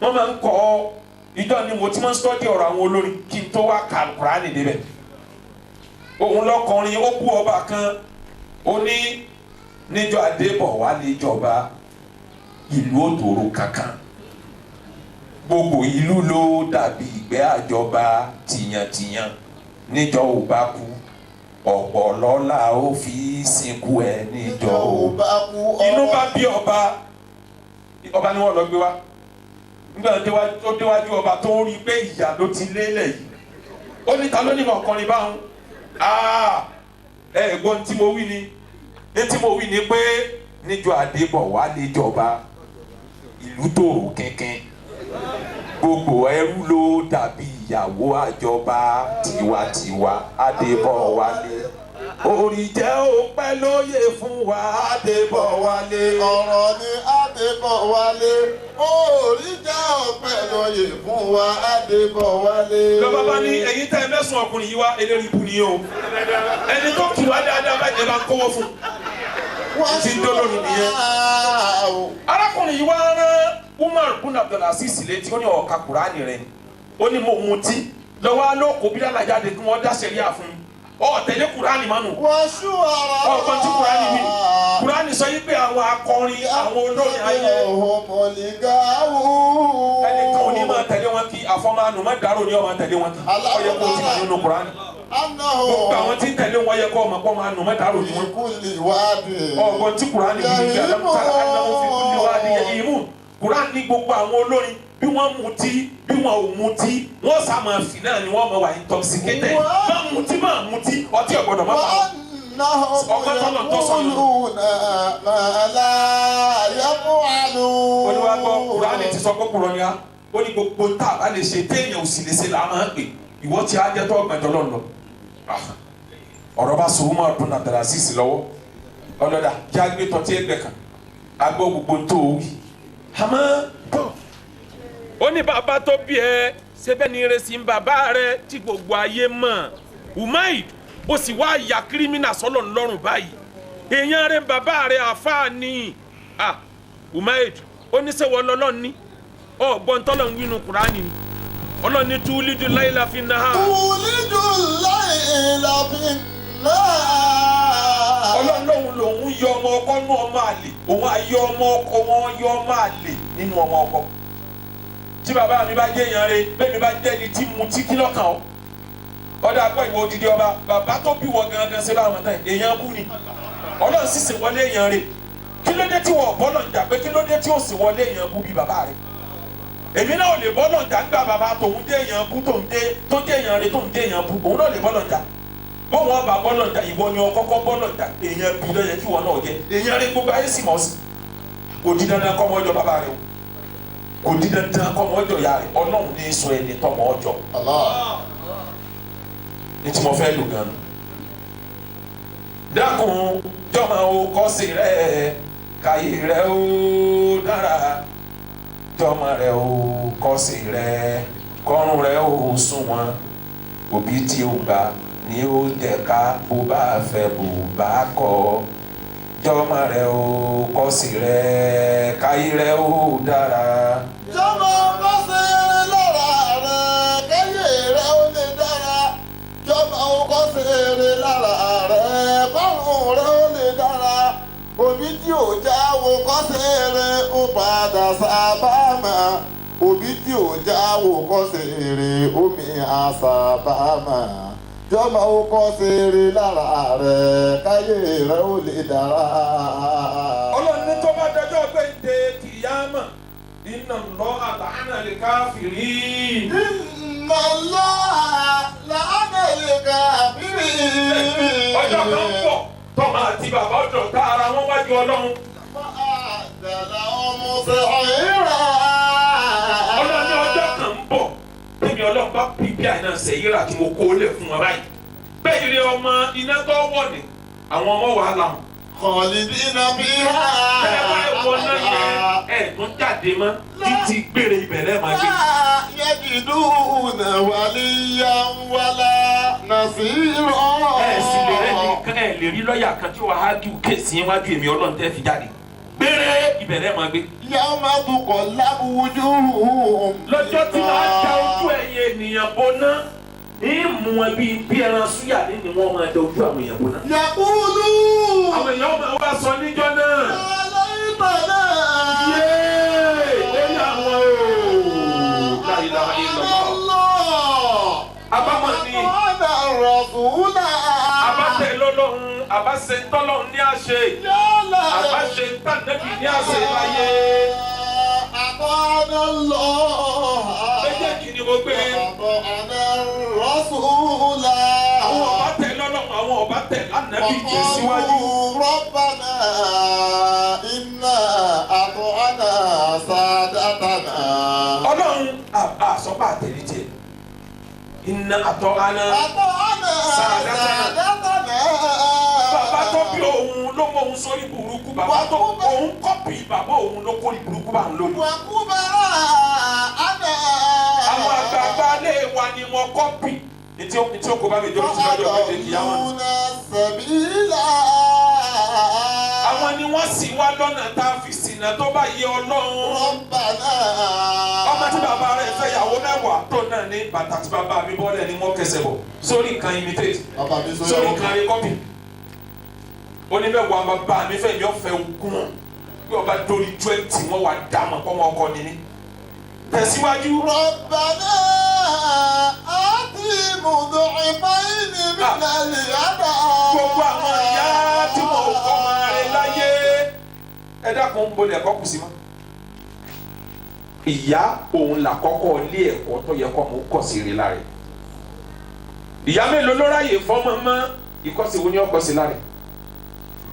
wọ́n máa ń kọ́ ìjọ ni mo ti máa ń sọ́dí ọ̀rọ̀ àwọn olórin kí n tó wá ka Kùránì débẹ̀. Òun lọ́kọrin ó bú ọba kan, ó ní níjọ́ Adébọ̀ wá níjọba ìlú òtòrò kankan, gbogbo ìlú ló dàbí ìgbẹ́ àjọba tìyàntìyàn, níjọ́ ò bá kú ọ̀pọ̀ lọ́la ó fi sìnkú ẹ̀ níjọ́ ò bá kú. Inú bá bí ọba, ọba ni wọ́n lọ gbé wá. Nígbà tó déwájú ọba tó ń rí i pé ìyà ló ti lélẹ̀ yìí, ó ní ta ló ní ọkùnrin báwọn? Ẹ gbọ́n tí mo wí ni, ní tí mo wí ni pé níjọ́ Adébọ̀ wá lè jọba ìlú tòrò kínkín, gbogbo ẹrú ló dàbí ìyàwó àjọba tiwantiwa. Adébọ̀ wálé, orí jẹ́ ó pẹ́ lóye fún wa. Adébọ̀ wálé, ọ̀rọ̀ ni Adébọ̀ wálé, orí jẹ́ ó pẹ́ lóye fún wa. Adébọ̀ wálé. Lọ́ba bá ní ẹ̀yin tẹ́ ẹ mẹ́sàn-án ọkùnrin yìí wá, eléyìí ibú ni o, ẹni tó kì wá dáadáa báyìí ẹ bá ń kówó fún un ti dọ́lọ́rù nìyẹn. Arákùnrin yìí wá rán Umar bin Abdulaziz létí, ó ní ọ̀ka Kùránì rẹ̀, ó ní mo mutí lọ́wọ́ alóko bí alájáde kí wọ́n dá sẹ̀ríà fún un, ọ tẹ̀lé Kùránì mánu, ọ̀kan tí Kùránì wí. Kùránì sọ yìí pé àwọn akọrin, àwọn olórin ayé, ẹnìkan ò ní máa tẹ̀lé wọn kí àfọmánu má dárò ní ọmọ tẹ̀lé wọn kí ó yẹ kó o ti mọ̀ nínú Kùránì. Gbogbo àwọn tí ń tẹ̀lé wọn yẹ kó ọmọ kó máa nù má dárò ní wọn. Ọgbọ́n tí Kùránì wí ní alámútàlá aláwọ̀ fi kúlì wádìí yẹ ìmú. Kùránì ní gbogbo àwọn olórin bí wọ́n mutí bí wọ́n ò mutí wọ́n sá máa fì náà ni wọ́n máa wà intoxicated. Má mutí má mutí ọtí ọ̀gbọ́dọ̀ má pa ọ́. Ọgbọ́n tọ́lọ̀ tó sọ nù. Olúwa gbọ́ Kùránì ti sọ pé kúrọ̀ ni á. Ó ní gbogbo tá a bá lè ṣe téèyàn ò sì lè ṣe là á máa ń pè. Ìwọ tí a jẹ́ tó ọgbẹ̀jọ́ lọ́nà. Ọ̀rọ̀ bá so Umar bin Abdulaziz lọ́wọ́. Ọlọ́dà jágbe tọ́tí ẹgbẹ́ kan. Agbọ́ gbogbo tó o wí. Àmọ́ ó ní bàbá tó bí ẹ ṣebẹ́ ní ìrẹsì ń bàbá rẹ tí gbogbo ayé mọ̀. Umaid ó sì wá ya kírímínà sọ́lọ̀ ńlọ́rùn báyìí. Èèyàn rẹ̀ ń bàbá rẹ̀ àfáà ni. Umaid ó ní sẹ́wọ́ lọ́lọ́ ní ọ̀gbọ́n tọ́lọ̀ ń wínú Kùránì ni. Ọlọ́ni túlídù láìla fi náà. Túlídù láìla fi náà. Ọlọ́run lòun lòun yọ ọmọ ọkọ nú ọmọ àlè, òun á yọ ọmọ ọkọ, wọn yọ ọmọ àlè nínú ọmọ ọkọ. Tí bàbá mi bá jẹ́ èèyàn rẹ̀, bẹ́ẹ̀ mi bá jẹ́ ẹni tí mu tí kí lọ́kàn ọ́. Ọ̀dà àgbọ̀ ìwọ odidi ọba, bàbá tó bí wọ gangan ṣe báwọn tán, èèyàn bú ni. Ọlọ́run sì sì wọlé èèyàn rẹ̀. Kí ló dé tí wọ́n bọ́lọ̀ ń jà pé kí ló dé tí ó sì wọlé èèyàn bú bí bàbá rẹ̀? Èmi náà ò lè bọ́lọ̀ ń jà gbà bàbá tòun dé èèyàn bú tóun dé tó dé èèyàn rẹ̀ tóun dé èèyàn bú, òun náà lè bọ́lọ̀ ń jà. Bọ́wọ́n ọba bọ́lọ̀ ń jà, ìwọ ni ọkọ́kọ́ bọ́lọ̀ ń jà, èèyàn bí ló yẹ kí wọ́n náà jẹ. Èèyàn rẹ̀ gbogbo ayé sì mọ̀ sí. Kò di dandan kọ́ ọmọ ọjọ́ bàbá rẹ̀ o. Kò di dandan kọ́ ọmọ ọjọ́ ìyá rẹ̀. Ọlọ́run ní sọ ẹni tọ́mọ ọjọ́. Ní tí mo fẹ́ lò gan-an. Dákun jọ̀mọ̀ o kọ́ sí rẹ̀, káyé rẹ̀ ó dára. Jọ̀mọ̀ rẹ̀ o kọ́ sí rẹ̀, kọ́run rẹ̀ ó sunwọ̀n. Òbí tí ó gbà ni ó jẹ́ ká bó bá fẹ́ bó bá kọ̀. Jọ̀mọ̀ rẹ̀ o kọ́ sí rẹ̀, káyé rẹ̀ ó dára. Jọ̀mọ̀ kọ́ sí rẹ̀ lára rẹ̀, káyé rẹ̀ ó lè dára. Jọ̀mọ̀ kọ́ sí rẹ̀ lára rẹ̀, kọ́run rẹ̀ ó lè dára. Òbí tí ò jáwó kọ́ sí rẹ̀ ó padà sábàámà. Òbí tí ò jáwó kọ́ sí rẹ̀ omi àsábàámà. Jọ̀mọ̀ kọ́ sí rẹ̀ lára rẹ̀, káyé rẹ̀ ó lè dára. Ọlọ́run ní tó bá dọjọ́ pé ìdè kìyàmà, inna Allaha la'ana al-kafirin. Inna Allaha la'ana al-kafirin. Ọjọ́ kan ń bọ̀ tọ́mọ àti bàbá ọjọ́ tá ara wọn wájú Ọlọ́run. Ọlọ́run ní ọjọ́ kan ń bọ̀ tẹ́mi Ọlọ́run bá pípí àìná sẹ̀yìnrà tí mo kó lẹ̀ fún wọn báyìí. Bẹ́ẹ̀ ni ọmọ iná tó wọ̀ ni àwọn ọmọ wàhálà wọn. Khalidina fiha. Ẹ bá wọ náà yẹn ẹ̀ tún jáde mọ́ títí gbére ibẹ̀ lẹ́ẹ̀ máa gbé. La yajiduna waliyan wala nasira. Ẹ sì lè rẹ́ nìkan, ẹ lè rí lọ́ọ̀yà kan tí wàá hágìw kéèsì iwájú èmi Ọlọ́run tẹ́ fi jáde. Gbére ìbẹ̀rẹ̀ máa gbé. Yawma tuqallabu wujuhuhum. Lọ́jọ́ tí màá da ojú ẹ̀yin ènìyàn bọ́ná ní mú ẹ bíi bí ẹran súyà ní ni wọ́n máa da ojú àwọn èèyàn bọ́ná. Yaqulu. Àwọn èèyàn máa wá sọ níjọ́ náà. Alaytana. Yéé ó yà wọ́n o. La ilaha illallah. Abámọ̀ ni. Abátẹ̀ lọ́lọ́run, àbáṣe tọ́lọ́run ní àṣẹ. Àbáṣe tànẹ́bì ní àṣẹ láyé. Méjèèjì ni mo gbé. Àwọn ọba tẹ̀ lọ́lọ́run, àwọn ọba tẹ̀ lánàbì jẹ́ síwájú. Rabbana inna ata'na sadatana. Ọlọ́run àsọpá àtẹ̀lé tiẹ̀. Inna ata'na sadatana. Bàbá tó bí òun ló mọ òun sórí burúkú, bàbá tó òun kọ́pì bàbá òun ló kórì burúkú bá òun lónìí. Àwọn àgbààgbà ilé wa ni wọ́n kọ́pì. Etí ó kó bá mi jọ lóṣù lọ́jọ́ pété kìí àwọn. Àwọn ni wọ́n sì wá lọ́nà tá a fi ṣìnà tó bá yẹ Ọlọ́run. Ọmọ tí bàbá rẹ̀ fẹ́ yàwó mẹ́wàá tó náà ní bàtà tí bàbá mi bọ́lẹ̀ ni wọ́n kẹsẹ̀ bọ̀ sórí nǹkan imitate sórí nǹkan rí kọ́pì. Onímẹ̀wàá bàbá mi fẹ́ mi ọ̀fẹ́ ogún bí ọba dórí 20 wọ́n wà dá mọ̀ pọ́ wọn ọkọ ni mí. Tẹ̀síwájú. Rabbana atihim du'fayni minal adhab. Gbogbo àwọn ìyá tí wọn ò kọ́ máa rẹ láyé ẹ dákun ń bolẹ̀ ẹ̀kọ́ kù sí mọ́. Ìyá òun là kọ́kọ́ ilé ẹ̀kọ́ tó yẹ kọ́ mọ́ kọ̀ sí rí lára ẹ̀. Ìyá mélòó ló ráyè fọ́mọ mọ́ ìkọ́sí wo ni ọkọ̀ sí lára ẹ̀.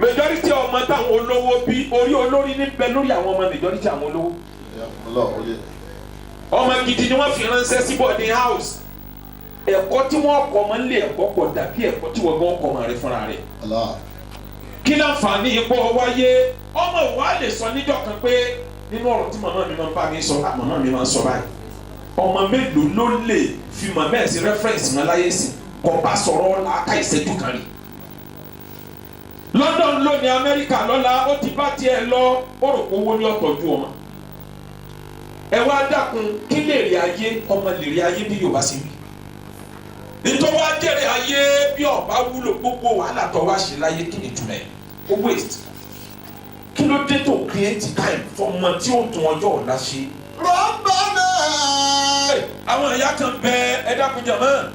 Majority ọmọ táwọn olówó bí orí olórí níbẹ̀ lórí àwọn ọmọ majority àwọn olówó. Ọmọ gidi ni wọ́n fi ránṣẹ́ sí boarding house. Ẹ̀kọ́ tí wọ́n kọ́ ọmọ nílé ẹ̀kọ́ pọ̀ dàbí ẹ̀kọ́ tí wọ́n gbọ́n kọ́ ọmọ rẹ̀ fúnra rẹ̀. Kí láǹfààní ipò wáyé ọmọ wa lè sọ níjọ́ kan pé nínú ọ̀rọ̀ tí màmá mi máa ń bá mi sọ màmá mi máa ń sọ báyìí. Ọmọ mélòó ló lè fi màmá ẹ̀ sí rẹ́fẹ̀rẹ̀nsì mọ́ láyé sí kò bá sọ̀rọ̀ làákà ìṣẹ́jú kan rí. London lónìí Amẹ́ríkà lọ́la ó ti bá tiẹ̀ lọ ó rò pé owó ní ọ̀tọ̀jú ọmọ. Ẹ wá dákun kí lè rí ayé ọmọ lè rí ayé bí Yorùbá ṣe wí. Nítorí wá jèrè ayé bí ọba wúlò gbogbo wàhálà tó wá ṣe láyé kí ni ìtumọ̀ ẹ̀ ó waste. Kí ló dé tó create time fọmọ tí ó tún ọjọ́ ọ̀la ṣe. Rabbana. Àwọn ìyá kan bẹ ẹ dákun jàmọ́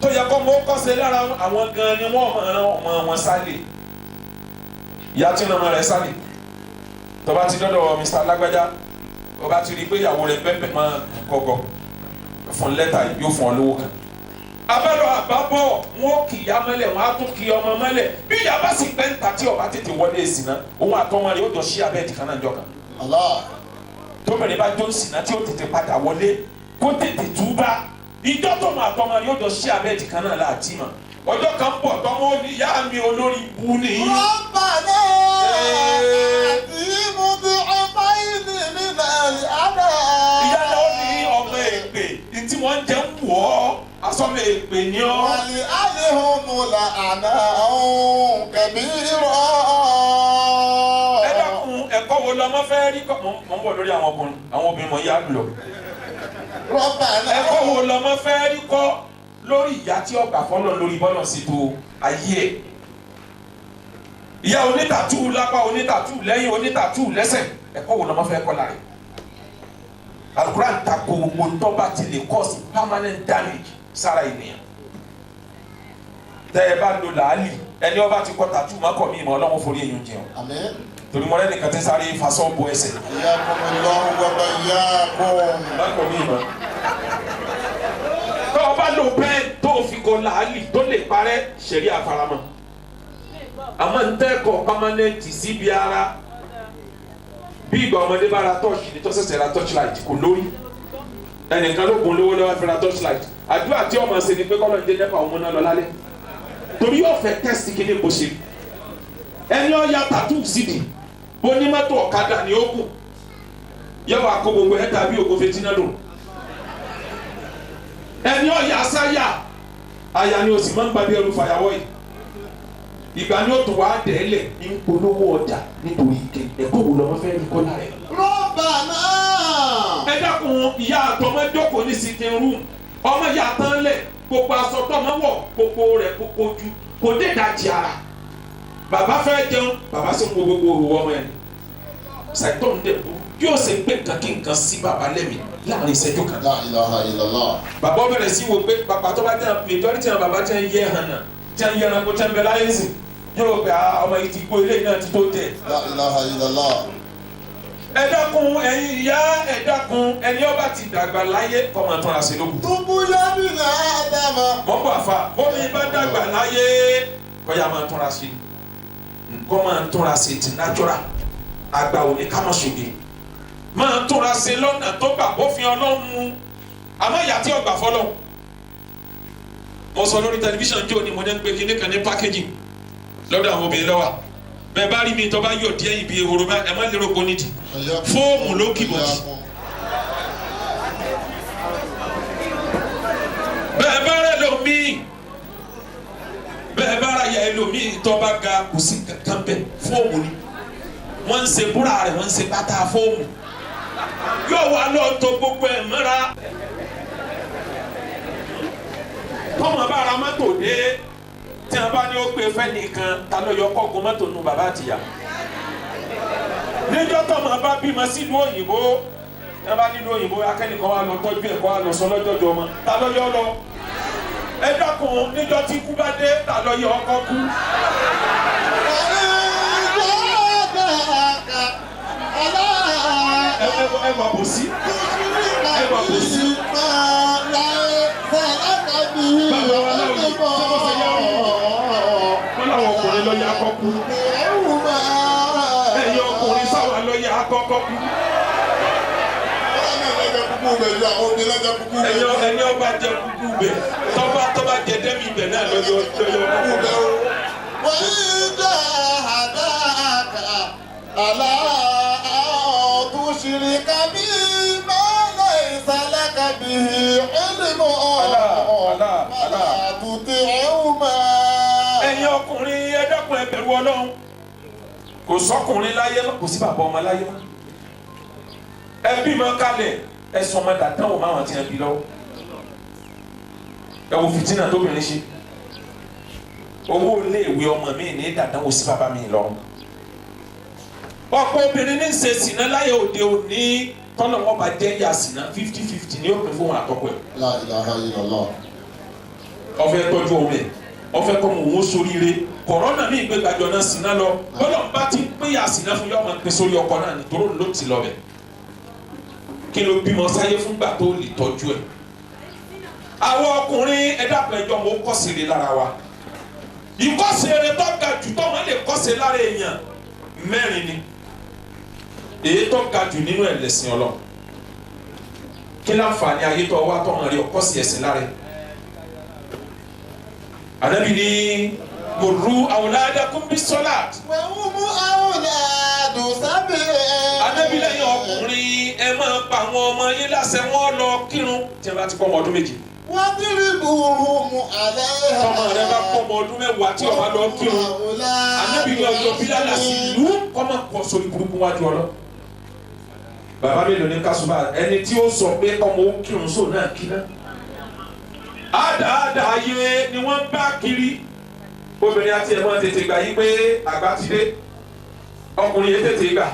tó yẹ kó mọ́ kọ́sẹ̀ lára àwọn gan ni wọ́n máa rán ọmọ wọn sálè. Ìyá tí ń rán ọmọ rẹ̀ sálè tó bá ti dọ́dọ̀ Mr. Alágbájá ọba ti rí i pé ìyàwó rẹ̀ bẹ́ẹ̀ máa gọ̀gọ̀ fún lẹ́tà yóò fún ọ lówó kan. Abẹ́rẹ́ àbábọ̀ wọn kì í ya mọ́lẹ̀ wọn á tún kì í ọmọ mọ́lẹ̀ bí ìyá bá sì pẹ́ ń ta tí ọba tètè wọlé èsì náà òun àtọmọ rẹ̀ yóò jọ sí abẹ́ ẹ̀dì kan náà jọ kan. Tóbìnrin bá jó sìnà tí ó tètè padà wọlé kó tètè túbá ìjọ tó mọ àtọmọ rẹ̀ yóò jọ sí abẹ́ ẹ̀dì kan náà láàtì mọ̀ ọjọ́ kan bọ̀ tọmọ ó ní ìyá mi olórí bu nìyí. Rabbana atihim du'fayni minal adhab. Ìyá náà ó ní ọmọ èpè tí wọ́n ń jẹ́ ń wọ̀ ọ́ asọ́mọ èpè ni ọ́. Wal-'anhum la'nan kabira. Ẹ dákun ẹ̀kọ́ wo lọmọ fẹ́ rí kọ́ mọ̀ ń bọ̀ lórí àwọn ọkùnrin àwọn obìnrin mọ̀ ń yá lọ. Ẹ̀kọ́ wo lọmọ fẹ́ rí kọ́ lórí ìyá tí ọgbà fọlọ́ lórí bọ́lọ̀ sí tó ayé ẹ̀. Ìyá onítàtú lápá onítàtú lẹ́yìn onítàtú lẹ́sẹ̀ ẹ̀kọ́ wo lọmọ fẹ́ kọ́ lára ẹ̀. Al-Qur'an tako gbogbo ntọ́ba ti lè cause permanent damage sára ènìyàn. Tẹ́ ẹ bá lo làálì ẹni ọba ti kọ́ tàtú má kọ́ mi ìmọ̀ Ọlọ́run forí èyàn jẹun. Àmín. Torí mọ́lẹ́ nìkan ti sáré fasọ́ bo ẹsẹ̀. Hayyakumullahu wa bayyakum. Má kọ́ mi ìmọ̀. Tọ́ ọ bá lo pẹ́ẹ́n tó o fi kọ làálì tó lè parẹ́ ṣẹ̀rí àfaramọ́. Àmọ́ ntẹ́kọ̀ permanent síbi ara bí ìgbà ọmọdé bá ra tọ́ọ̀ṣì ní tọ́sẹ̀sẹ̀ ra torchlight kò lórí ẹnìkan ló gun lówó lọ́wọ́ fi ra torchlight àdúrà tí ọmọ ṣe ni pé kọ́lọ́ ń dé nẹ́pà òun náà lọ lálẹ́ torí yóò fẹ́ tẹ́sì kí ni bó ṣe ẹni ọ̀ya tàtú sídì bó ní mọ́tò ọ̀kadà ni ó kù yóò wá kó gbogbo ẹ̀ tàbí ògùn fetinà lò ẹni ọ̀ya sáyà àyà ni òsì máa ń gbàgbé ẹrù fàyàwọ́ yìí Ìgbà ni ó tún wá dẹ́lẹ̀ ní polówó ọjà nítorí ike ẹ̀kọ́ wo lọ́mọ fẹ́ rí kọ́lá rẹ̀. Rọ́bà náà. Ẹ dákun ìyá àtọmọ jókòó ní sitting room ọmọ ìyá tán lẹ̀ gbogbo aṣọ tọmọ wọ̀ gbogbo rẹ̀ gbogbo ju kò dé ìdajì ara. Bàbá fẹ́ jẹun bàbá sì ń wo gbogbo òwò ọmọ ẹ̀ ṣàìtọ́ ń dẹ̀ bú yóò ṣe gbé nǹkan kí nǹkan sí bàbá lẹ́mìí láàrin ìṣẹ́jú kan. La ilaha illallah. Bàbá bẹ̀rẹ̀ sí wo pé bàbá tó bá jẹ́ majority àwọn bàbá jẹ́ ń yẹ hàn náà jẹ́ ń yẹ ẹranko jẹ́ ń bẹ láyé sìn yóò gbé ọmọ yìí ti gbó eléyìí náà ti tó jẹ. La ilaha illallah. Ẹ dákun ẹ̀yin ìyá ẹ dákun ẹni ọba ti dàgbà láyé kọ́ máa tọ́ra sí lókun. Túbú yábì náà Ádámà. Mọ̀ ń bọ̀ àfa bómi bá dàgbà láyé kọ́ ya máa tọ́ra sí kọ́ máa tọ́ra sí ti natural àgbà òní ká má ṣòge máa túnra sí lọ́nà tó gbà bófin Ọlọ́run mu àmọ́ ìyá tí ọgbà fọlọ́ mo sọ lórí tẹlifíṣàn jò ní mo ní pé kíní kan ní pákéjì lọ́dọ̀ àwọn obìnrin lọ́wọ́ bẹ́ẹ̀ bá rí mi tó bá yọ̀ díẹ̀ ibi ehoro bá ẹ má lérò kó nídìí fóòmù ló kì bọ̀dì bẹ́ẹ̀ bá rẹ̀ lómi bẹ́ẹ̀ bá ra ya ẹlòmíì tó bá ga kò sí kankan bẹ́ẹ̀ fóòmù ni wọ́n ń ṣe búra rẹ̀ wọ́n ń ṣe pátá fóòmù yóò wá lọ tó gbogbo ẹ̀ mọ́ra tọmọ bá ra mọ́tò dé tí wọ́n bá ní ó gbé fẹ́ nìkan ta ló yọ kọ́gun mọ́tò nu bàbá àtìyá níjọ́ tọmọ bá bímọ sílùú òyìnbó tí wọ́n bá nílùú òyìnbó akẹ́nìkan wà lọ tọ́jú ẹ̀kọ́ wà lọ sọ lọ́jọ́jọ́ ọmọ ta ló yọ lọ ẹ dákun níjọ́ tí ikú bá dé ta ló yọ ọkọ kú. Ẹ wà bò sí. Ẹ wà bò sí. Bàbá wa náà yìí tí wọ́n ṣe yá rí. Wọ́n láwọn ọkùnrin lọ yẹ akọ́kú. Ẹ̀yin ọkùnrin sáwà lọ yẹ akọ́kọ́ kú. Ẹni ọba jẹ kúkú bẹ̀ tọ́ba tọ́ba jẹ dẹ́mi ibẹ̀ náà lọ́yọ̀ lọ́yọ̀ kú. Wọ́n dá àdáàkà àlá تشرك بي ما ليس لك به علم فلا تطعهما. Ẹ̀yin ọkùnrin ẹ dákun ẹ bẹ̀rù Ọlọ́run. Kò sọ́kùnrin láyé mọ́, kò sí bàbá ọmọ láyé mọ́. Ẹ bímọ kalẹ̀ ẹ sọ ọmọ dàdánwò máwọn tí ẹ bí lọ́wọ́. Ẹ wo fìtínà tóbìnrin ṣe. Owó iléèwé ọmọ mi ní dàdánwò sí bàbá mi lọ́rùn. Ọ̀pọ̀ obìnrin ní ṣe sìnà láyé òde òní tọ́lọ̀ wọn bá jẹ́ ya sìnà 50-50 ní òpin fún àtọ́kọ ẹ̀. La ilaha illallah. Ó fẹ́ tọ́jú ọmọ ẹ̀ ó fẹ́ kọ́ mọ̀ òun sóríire kọ̀rọ́nà ní ìgbégbàjọ náà sìnà lọ bọ́lọ̀ bá ti pín ya sìnà fún yọmọ pín sórí ọkọ náà ní toró ló ti lọ bẹ̀. Kí ló bímọ sáyé fúngbà tó lè tọ́jú ẹ̀. Àwọn ọkùnrin ẹ dákun ẹjọ́ mo kọ́sìrì lára wa. Ìkọ́sìrì tó ga jù tó máa lè kọ́sìrì lára èèyàn mẹ́rin ni èyí tó ga jù nínú ẹ̀ lẹ̀sìn Ọlọ́run. Kí láǹfààní ayé tó wá tọmọ rí ọkọ sí ẹ̀sìn lára ẹ̀. Ànábì ní murru awladakum bis-salat. Wa hum awladu sab'in. Ànábì lẹ́yìn ọkùnrin ẹ máa pa àwọn ọmọ yín láṣẹ wọn lọ kírun tí ẹ bá ti kọ́ ọmọ ọdún méje. Wadribuhum alayha. Tọmọ rẹ bá kọ́ ọmọ ọdún mẹ́wàá tí ọba lọ kírun. Ànábì ní ọjọ́ bílálà sí ìlú kọ́ máa kọ́ sórí burúkú wájú ọlọ́. Bàbá mélòó ní kásùbà ẹni tí ó sọ pé ọmọ ó kírun sóò náà kí náà. Àdáàdá ayé ni wọ́n ń bá kiri. Obìnrin àti ẹ̀mọ́ tètè gbà yí pé àgbà ti dé. Ọkùnrin yìí tètè gbà.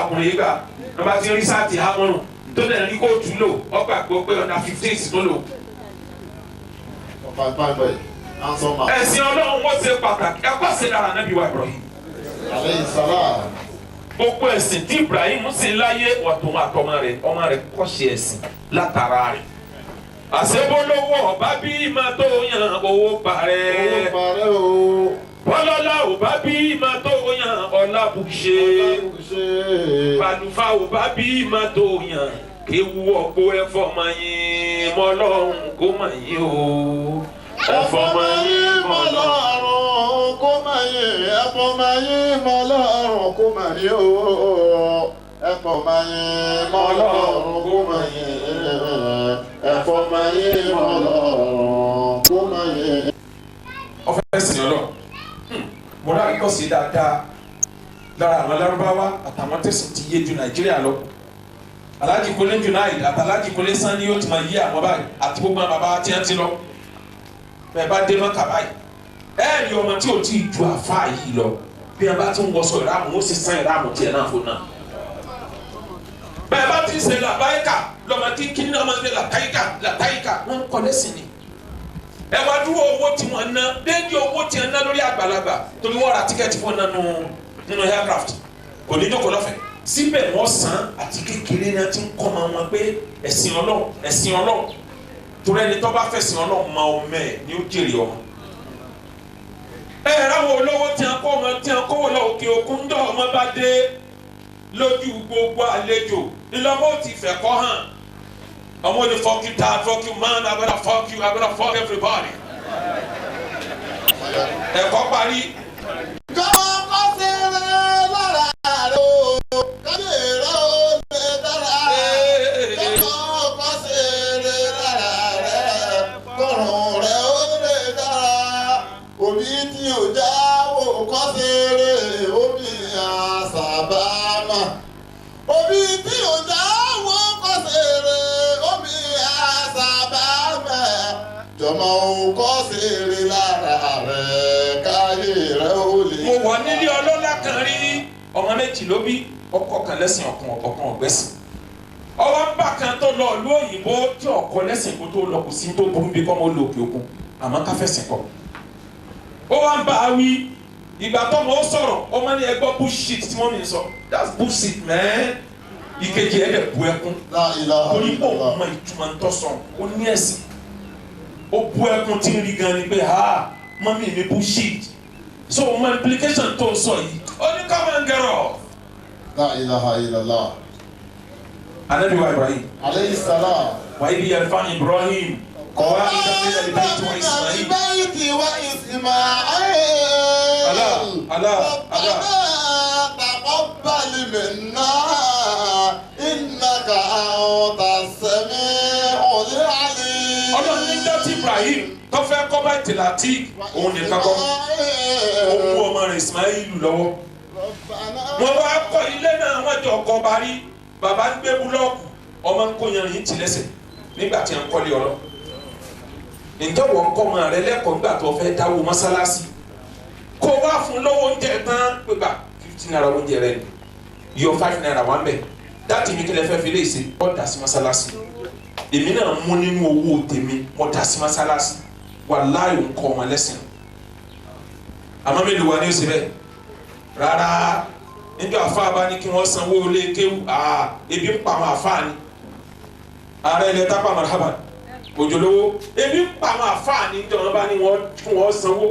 Ọkùnrin yìí gbà. Ló bá ti rí sáàtì hámọ́rùn tó dẹ̀ ní kóòtù lò ọgbà gbọ́ pé ọ̀nà 15 tó lò. Ẹ̀sìn Ọlọ́run wọ́n ṣe pàtàkì ẹ̀kọ́ ṣe lára Ànábì wa Ibrahim. Alayhi salam. Gbogbo ẹ̀sìn tí Ibrahim ṣe láyé wà tó máa tọ́ ọmọ rẹ̀ kọ́ ṣe ẹ̀sìn látara rẹ̀. Àṣebólówó ọba bí máa tó yan owó parẹ́. Owó parẹ́ o. Bọ́lọ́lá ọba bí máa tó yan ọlá bùṣe. Bàlùfà ọba bí máa tó yan kéwu ọ̀pọ̀ ẹ̀fọ́ máa yín mọ́ lọ́rùn kó máa yín o. Ẹ̀fọ́ máa yín mọ́ lọ́rùn kó máa yín. Ẹ̀fọ́ máa yín mọ́ lọ́rùn kó máa yín o. Ẹ̀fọ́ máa yín mọ́ lọ́rùn kó máa yín. Ẹ̀fọ́ máa yín mọ́ lọ́rùn kó máa yín. Ọ̀fẹ́ sìn ọlọ́. Mo rà àríkọ́sí dáadáa lára àwọn Lárúbáwá àtàwọn tẹ̀sán ti yé ju Nàìjíríà lọ. Alhaji Kole Junaid àti Alhaji Kole Sanni yóò ti máa yí àwọn báyìí àti gbogbo àwọn bàbá tí wọ́n ti lọ. Bẹ́ẹ̀ bá dé Mọ́kà báyìí, ẹ rí ọmọ tí ò tí ì ju àfa yìí lọ. Bí wọ́n bá tún wọṣọ ìrámù, ó sì san ìrámù tiẹ̀ náà fún náà. Bẹ́ẹ̀ bá ti ń ṣe làbáyíkà lọ́mọ kínkín náà máa ń ṣe làtáyíkà làtáyíkà wọ́n ń kọ́ lẹ́sìn ni. Ẹ wá dúró owó tí wọ́n ná déédéé owó tí wọ́n ná lórí àgbàlagbà torí wọ́n ra tíkẹ́ẹ̀tì fún nínú nínú aircraft kò ní jókòó lọ́fẹ̀ẹ́. Síbẹ̀ wọ́n san àti kékeré náà ti ń kọ́ ma wọn pé ẹ̀sìn Ọlọ́run ẹ̀sìn Ọlọ́run torí ẹni tó bá fẹ̀sìn Ọlọ́run ma ọmọ ẹ̀ ni ó jèrè ọmọ. Ẹ ráwọn olówó tí wọ́n kọ́ ọmọ tí wọ́n kọ́wọ́ lọ òkè òkun ń dọ̀ ọmọ bá dé lójú gbogbo àlejò ńlọmọ ti fẹ́ kọ́ hàn. I'm gonna fuck you dad, fuck you man, I'm gonna fuck you, I'm gonna fuck everybody. Ẹ̀kọ́ parí. Jọ̀wọ́ kọ́ sí rẹ̀ lára rẹ̀ o, káyé rẹ̀ ó lè dára. Jọ̀wọ́ kọ́ sí rẹ̀ lára rẹ̀, kọ́run rẹ̀ ó lè dára. Òbí tí ò jáwọ́ kọ́ sí rẹ̀, òbí àṣàbámà. Òbí tí ò jáwọ́ kọ́ sí rẹ̀, òbí àṣàbámà. Jọ̀mọ̀ ò kọ́ sí rẹ̀ lára rẹ̀, káyé rẹ̀ ó lè Mo wà nílé ọlọ́lá kan rí ọmọ méjì ló bí ọkọ kan lẹ́sìn ọ̀kan ọ̀kan ọ̀gbẹ́sìn. Ọwọ́ ń bá kan tó lọ ìlú òyìnbó tí ọkọ lẹ́sìn kó tó lọ kò sí tó burú bí kọ́ mọ́ lò òkè òkun àmọ́ ká fẹ̀sìn kọ́. Ó wá ń bá a wí ìgbà tọ́mọ ó sọ̀rọ̀ ọmọ ní ẹgbọ́ bullshit tí wọ́n mi sọ that's bullshit man. Ìkejì ẹ̀ dẹ̀ bu ẹkún La ilaha torí pé òun illallah. mọ ìtumọ̀ ń tọ́sán ó ní ẹ̀sìn ó bu ẹkún tí ń rí gan ni pé ha mọ́mí mi bullshit so mọ implication tó ń sọ yìí ó ní come and get off. La ilaha illallah. Anabi wa Ibrahim Alayhi salam. wa ibi yarfa Ibrahim qawaida min al-bayt wa Ismail. البيت وإسماعيل Allah, Allah, Allah. ربنا تقبل منا إنك أنت السميع العليم. Ọlọ́run nígbà tí Ibrahim tó fẹ́ kọ́ Baitul Atiq òun nìkan kọ́ ó mú ọmọ rẹ̀ Ismail lọ́wọ́. Wọ́n wá kọ́ ilé náà wọ́n jọ kọ́ parí bàbá ń gbé búlọ́ọ̀kù ọmọ ń kó yanrìn tì lẹ́sẹ̀ nígbà tí wọ́n kọ́lé ọlọ́. Ǹjẹ́ wọ́n kọ́ ọmọ rẹ lẹ́kọ̀ọ́ nígbà tó fẹ́ dáwó mọ́sálásí kó wá fún lọ́wọ́ oúnjẹ tán pé gbà 15 naira oúnjẹ rẹ ni yọ 5 naira wá mẹ́ dáàtì mi kílẹ̀ fẹ́ fi lè ṣe ọ́ dà sí mọ́sálásí èmi náà mú nínú owó tèmi mọ́ dà sí mọ́sálásí wàláhì ń kọ́ ọmọ lẹ́sìn. Àmọ́ mélòó wa ni ó ṣe bẹ́ẹ̀ rárá níjọ́ àfáà bá ní kí wọ́n sanwó ilé kéwù ebi ń pa àwọn àfáà ni ààrẹ ilẹ̀ tápà marhaban òjòlówó ebi ń pa àwọn àfáà ni níjọ́ wọn bá ní kí wọ́n sanwó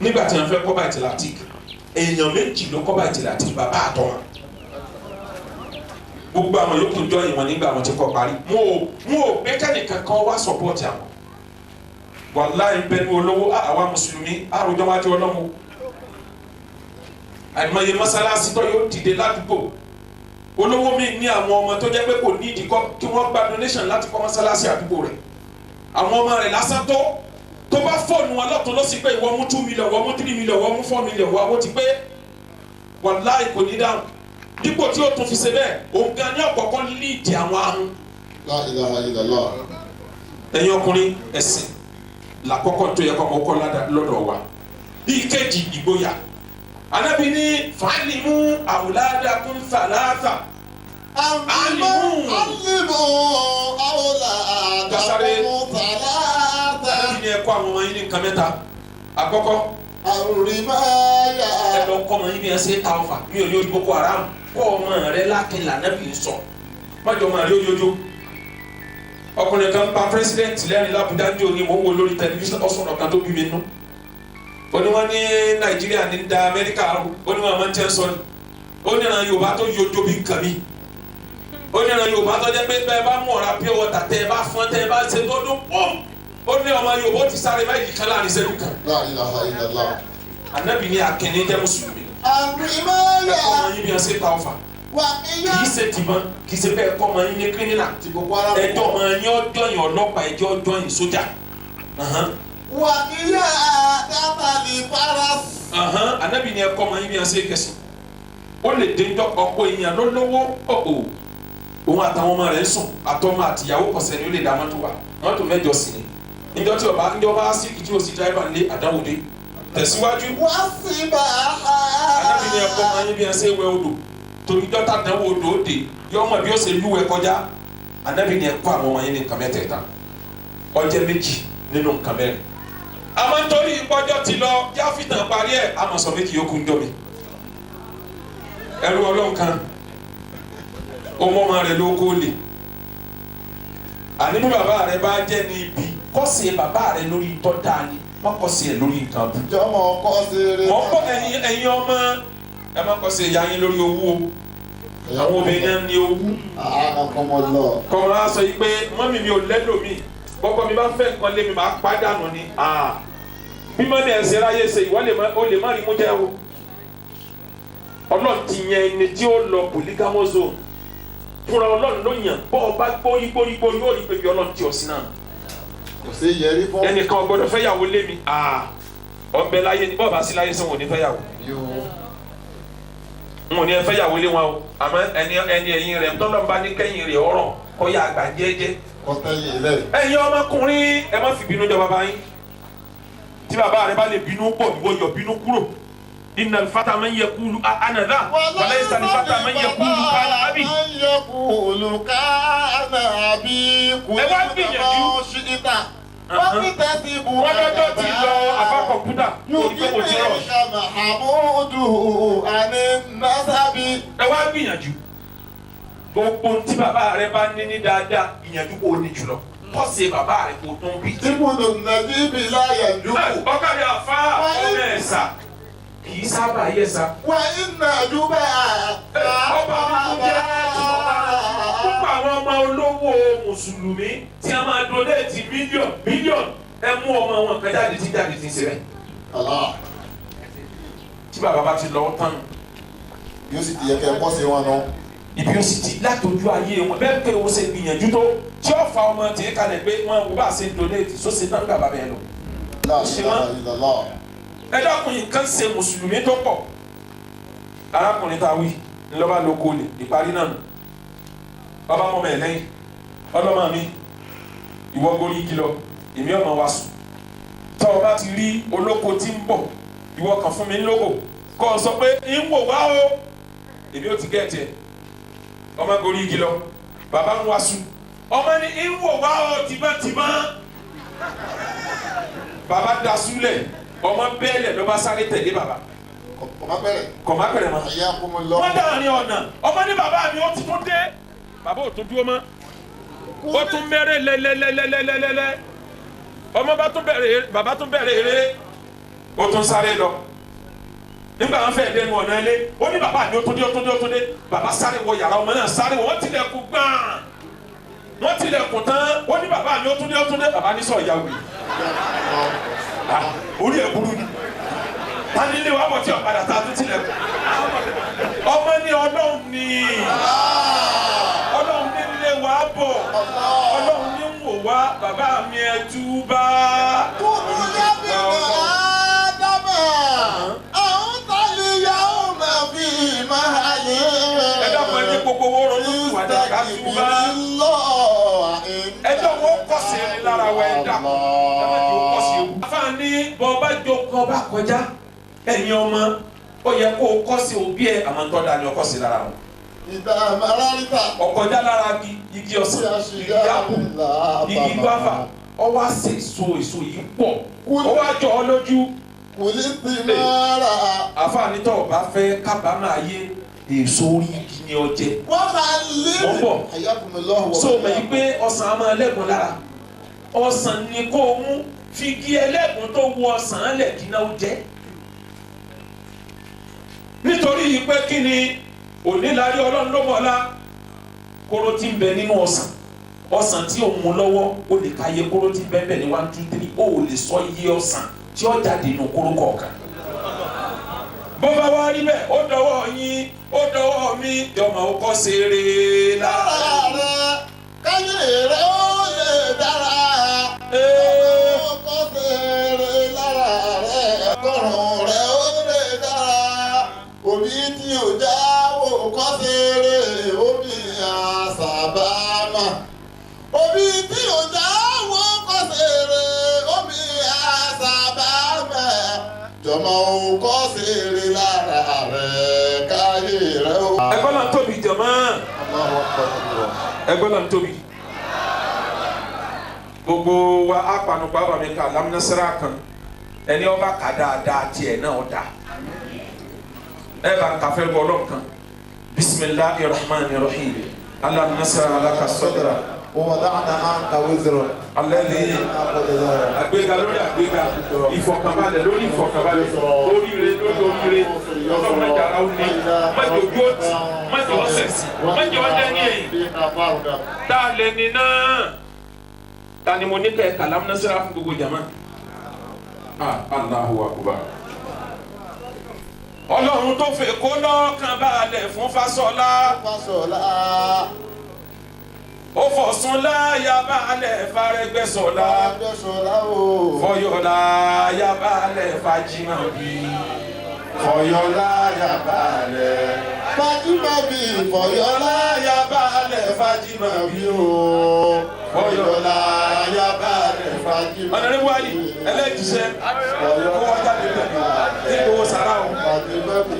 nígbà tí wọ́n fẹ́ kọ́ Baitul Atiq èèyàn méjì ló kọ́ Baitul Atiq bàbá àtọ́ wọn gbogbo àwọn yòókù jọ ìwọ̀n nígbà wọn ti kọ́ parí mo ò pé kẹ́nìkan kan wá sọ̀pọ̀tì àwọn wàláhì bẹ́ẹ̀ ni olówó àwa mùsùlùmí àròjọ wájú ọlọ́mọ àìmọye mọ́sálásí tó yóò dìde ládùúgbò olówó mi ní àwọn ọmọ tó jẹ́ pé kò ní ìdíkọ́ kí wọ́n gba donation láti kọ́ mọ́sálásí àdúgbò rẹ̀ àwọn ọmọ rẹ̀ lásán tó bá fóònù wọn lọ́tún ló sì pé ìwọ mú 2 million ìwọ mú 3 million ìwọ mú 4 million ìwọ àwọn ti pé wàláhì kò ní dáhùn dípò tí ó tún fi ṣe bẹ́ẹ̀ òun gan ní ọ̀kọ̀ọ̀kan líìdì àwọn ahun. La ilaha illallah. Ẹ̀yin ọkùnrin ẹ̀sìn làkọ́kọ́ tó yẹ kọ́ ọmọ kọ́ lọ́dọ̀ wa ìkejì ìgboyà Ànábì ní fàálìmù àwùládàkùn fàlàfà. Alimu àwùládàkùn fàlàfà. Ànábì ní ẹ kọ́ àwọn ọmọ yín ní nǹkan mẹ́ta. Àkọ́kọ́ àrùrìmáyà. Ẹ lọ kọ́ ọmọ yín bí ẹ ṣe ta ọfà mi ò ní ojú Boko Haram kọ́ ọmọ rẹ lákin lànàbì ń sọ mọ́jọ́ ọmọ rẹ ojoojó. Ọkùnrin kan pa pírẹsidẹ́ǹtì lẹ́rìn l'Abuja ń jò ní mò ń wo lórí tẹlifíṣàn ọ̀sọ̀rọ̀ kan tó bí mi nú. Ó ní wọ́n ní Nàìjíríà ní da Amẹ́ríkà ó ní wọ́n máa ń tẹ́ sọ ni ó ní ìran Yorùbá tó yọjọ́ bí nǹkan mi ó ní ìran Yorùbá tó jẹ́ pé bẹ́ẹ̀ bá mú ọ̀rá pure water tẹ́ ẹ bá fọ́n tẹ́ ẹ bá ṣe tó dún pọ́m ó ní ọmọ Yorùbá ó ti sáré báyìí kan láàrin ìṣẹ́jú kan. La ilaha illallah. Ànábì ní akínní jẹ́ mùsùlùmí. Àrùrìmáyà. Ẹ̀kọ́ ọmọ yín bí wọ́n ṣe ta ọfà Wà kì í ṣe tìbọn kì í ṣe bẹ́ẹ̀ kọ́ ọmọ yín ní kírímìnà ẹjọ́ ọmọ yín ọjọ́ yín ọlọ́pàá ẹjọ́ ọjọ́ yín sójà. Wàkíyà dábàlì faras. Anabi ni ẹ kọ́ ọmọ yín bí wọ́n ṣe kẹsìn. Ó lè dé njọ́ ọ̀pọ̀ èèyàn ló lówó ọ̀ọ́. Òun àtàwọn ọmọ rẹ̀ ń sùn àtọmọ àtìyàwó kọ̀sẹ̀ ni ó lè dá mọ́tò wa. Mọ́tò mẹ́jọ sì ni. Njọ́ tí ọba njọ́ bá sí kìtì òsì dráìvà ń lé àdánwò dé. Tẹ̀síwájú. Wá sí bá a. Anabi ni ẹ kọ́ ọmọ yín bí wọ́n ṣe wẹ odò. Torí dọ́tà dánwò odò ó dé yọ ọmọ bí ó ṣe lúwẹ̀ kọjá. Anabi ni ẹ kọ́ àwọn ọmọ yín ní nǹkan mẹ́tẹ̀ẹ̀ta. Ó jẹ́ méjì nínú nǹkan mẹ́rin. Àmọ́ nítorí ìpọ́jọ́ ti lọ jáfìtàn parí ẹ̀ àmọ́ sọ méjì yòókù ń jọ mi. Ẹrú Ọlọ́run kan ó mọ́ ọmọ rẹ̀ ló kó lè. Àní bí bàbá rẹ̀ bá jẹ́ ní ibi kọ́sì bàbá rẹ̀ lórí tọ́ dáa ni wọ́n kọ́sì ẹ̀ lórí nǹkan bú. Jọmọ kọ́sì rẹ̀. Wọ́n bọ̀ ẹ̀yin ọmọ ẹ má kọ́sì ìyá yín lórí owó o. Àwọn obìnrin náà ní owó. Kọ̀ọ̀rọ̀ á sọ yìí pé mọ́mì mi ò lẹ́lòmíì bọ́kọ mi bá fẹ́ nǹkan lé mi máa pàdánù ni. Bí mọ́mì ẹ̀ ṣe ráyè ṣe ìwọ lè má rí mú jẹ́ o. Ọlọ́run ti yan ẹni tí ó lọ polygamous zone fúnra Ọlọ́run ló yàn bọ́ ọ bá gbórígbórígbó yóò rí pé bí Ọlọ́run ti ọ̀ sí náà. Kò sí yẹrí fún. Ẹnìkan ò gbọ́dọ̀ fẹ́ yàwó lé mi. Ọbẹ̀ láyé ni bọ́ọ̀ bá sí láyé sọ wọn ò ní fẹ́ yàwó. N ò ní ẹ fẹ́ yàwó lé wọn o àmọ́ ẹni ẹ̀yìn rẹ̀ tọ́lọ́ bá ní kẹ́yìn rẹ̀ ọ̀rọ̀ kọ́ yà àgbà jẹ́jẹ́. Ẹ̀yin ọmọkùnrin ẹ má fi bínú jọ bàbá yín. Tí bàbá rẹ bá lè bínú pọ̀ ìwọ yọ bínú kúrò. Inna al-fata man yaqulu ana dha wa laysa al-fata man yaqulu kana abi. Ẹ wá gbìyànjú. Wọ́n lọ́jọ́ ti lọ àbá kọ̀mpútà òní pé mo ti rọ̀. Ẹ wá gbìyànjú. Gbogbo tí bàbá rẹ bá ní ní dáadáa ìyànjú kò ní jùlọ. Kọ́sì bàbá rẹ kò tún bí. Ibùdó nàbí bí láyà dúkù. Ọkàdé àfa ọmọ ẹ̀sà kì í sábà yẹ sa. Wà iná dúbà. Ọba mi jẹ́ púpọ̀ àwọn ọmọ olówó mùsùlùmí tí a máa donate mílíọ̀nù mílíọ̀nù ẹ mú ọmọ wọn kan jáde tí jáde tí ń ṣe bẹ́ẹ̀. Tí bàbá bá ti lọ tán. Yóò sì ti yẹ kẹ́ ẹ kọ́ sí wọn náà. Ibi ó sì ti látọjú ayé wọn bẹ́ẹ̀ pé o ṣe gbìyànjú tó tí ó fa ọmọ tìí kalẹ̀ pé wọn kò bá ṣe donate sóṣe náà nígbà bàbá yẹn lọ. Ẹ dákun nǹkan ṣe mùsùlùmí tó pọ̀. Arákùnrin tá a wí ńlọ́ba lóko lè ìparí náà nù. Bàbá mọ́mọ́ ẹ̀ lẹ́yìn ọlọ́mọ mi ìwọ gorí igi lọ èmi ọmọ wa sùn. Tọ́ ọ bá ti rí olóko tí ń bọ̀ ìwọ kàn fún mi ńlóko kọ́ ọ sọ pé ń wò wá o èmi ó ti gẹ̀ẹ́tì ẹ̀. Ọmọ gorí igi lọ bàbá ń wá sùn ọmọ ní ń wò wá o tìbọntìbọn. Bàbá da súlẹ̀ ọmọ bẹ́ẹ̀lẹ̀ ló bá sáré tẹ̀lé bàbá. Kọ̀má pẹ̀rẹ̀ mọ́. Wọ́n dáhùn ọ̀nà ọmọ ní bàbá mi ó ti tún dé. Bàbá ò tún dúró mọ́. Ó tún mẹ́rẹ̀ lẹ́lẹ́lẹ́lẹ́lẹ́lẹ́. Ọmọ bá tún bẹ̀rẹ̀ bàbá tún bẹ̀rẹ̀ eré. Ó tún sáré lọ. Nígbà wọn fẹ́ dẹnu ọ̀nà ilé ó ní bàbá mi ó tún dé ó tún dé ó tún dé. Bàbá sáré wọ yàrá ọmọ náà sáré wọ́n tilẹ̀kùn gbọ̀n. Wọ́n tilẹ̀kùn tán ó ní bàbá mi ó tún dé ó tún dé. Bàbá ní sọ ìyá wì. Orí ẹ̀ burú ni. Tani ilé wa bọ̀ tí ọ̀padà ta tún tilẹ̀kùn. Ọmọ ní Ọlọ́run ni. Ọlọ́run ní ilé wa bọ̀. Ọlọ́run ní wò wá bàbá mi ẹ túbá. Kúrú yábì náà dábà. Àwọn tálí yàwó máa fi máa lè. Ẹ dákun ẹ ní gbogbo owó ronú ìwádìí ká túbá. Ẹ jọ wọ́n kọ̀sì ẹni lára wa ẹ dákun. Ẹ má jẹ́ ó kọ̀sì ewu. Àfààní bọ́ bá jókòó bá kọjá ẹ̀yin ọmọ ó yẹ kó o kọ́sì òbí ẹ àmọ́ ń tọ́ da ni ọ kọ́sì lára wọn. Ìdá àmàlárítà. Ọ̀kọjá lára igi ọsàn igi ápù igi gbáfà ọwọ́ àṣẹ èso èso yìí pọ̀ ó wá jọ ọ lójú. Kò ní ti máa rà. Àfààní tó o bá fẹ́ kábàámọ̀ ayé èso orí igi ni ọ jẹ. Wọ́n máa lé. Wọ́n bọ̀. Ayakumullahu. So mọ̀ yìí pé ọsàn á máa lẹ́gùn lára ọsàn ni kó o mú fi igi ẹlẹ́gùn tó wọ ọsàn lẹ̀ kí náà ó jẹ́. Nítorí yìí pé kí ni òní la rí Ọlọ́run ló mọ̀ọ́lá kóró tí ń bẹ nínú ọsàn ọsàn tí ò mú lọ́wọ́ ó lè ka iye kóró tí ń bẹ bẹ́ẹ̀ ní 1 2 3 ó lè sọ iye ọsàn tí ó jáde nínú kóró kọ̀ọ̀kan. Bó bá wá rí bẹ́ẹ̀ ó dọwọ́ yín ó dọwọ́ mi jọmọ ó kọ́ ṣeré lára rẹ káyé rẹ ó lè dára. Ó kọ́ ṣeré. ò jáwó kọ́ sèré òbí àṣàbámà. Òbí tí ò jáwó kọ́ sèré òbí àṣàbámà. Jọmọ ò kọ́ sèré lára rẹ̀ káyé rẹ̀ ó. Ẹgbọ́n náà tóbi jọ̀mọ́. Ẹgbọ́n náà tóbi. Gbogbo wa apanupọ̀ àbàmì ká lámúnásírà kan ẹni ọba kà dáadáa tiẹ̀ náà dá. Ẹ bá kàfẹ́ bọ́ ọlọ́kan. Bisimilahi rahman rahim. Alam nasara alaka sadra. ووضعنا عنك وزرك. Alladhi àgbéga lórí àgbéga, ìfọ̀kànbalẹ̀ lórí ìfọ̀kànbalẹ̀, oríire lórí oríire, ọlọ́run mẹ́jọ ara ó ní, mẹ́jọ ojú òtí, mẹ́jọ ọ̀sẹ̀sì, mẹ́jọ ọ̀dẹ́ni ẹ̀yìn. Tá a lè ní náà? Ta ni mo ní kẹ́ kàlámù nasara fún gbogbo jama? Allahu akbar. Ọlọ́run tó fẹ́ kó lọ́kàn balẹ̀ fún Fáṣọlá. Fáṣọlá. Ó fọ̀sùn láyà balẹ̀ f'Arẹ́gbẹ́ṣọlá. F'Arẹ́gbẹ́ṣọlá o. Fọyọ̀ láyà balẹ̀ f'Ajímọ̀bí. Fọyọ̀ láyà balẹ̀ f'Ajímọ̀bí. Fọyọ̀ láyà balẹ̀ f'Ajímọ̀bí o. Fọyọ̀ láyà balẹ̀ f'Ajímọ̀bí. Ọ̀nàrẹ́bù Ali ẹlẹ́jìṣẹ́ kó wọ́n jáde tẹ̀lé ní owó sàrà o. F'Ajímọ̀bí.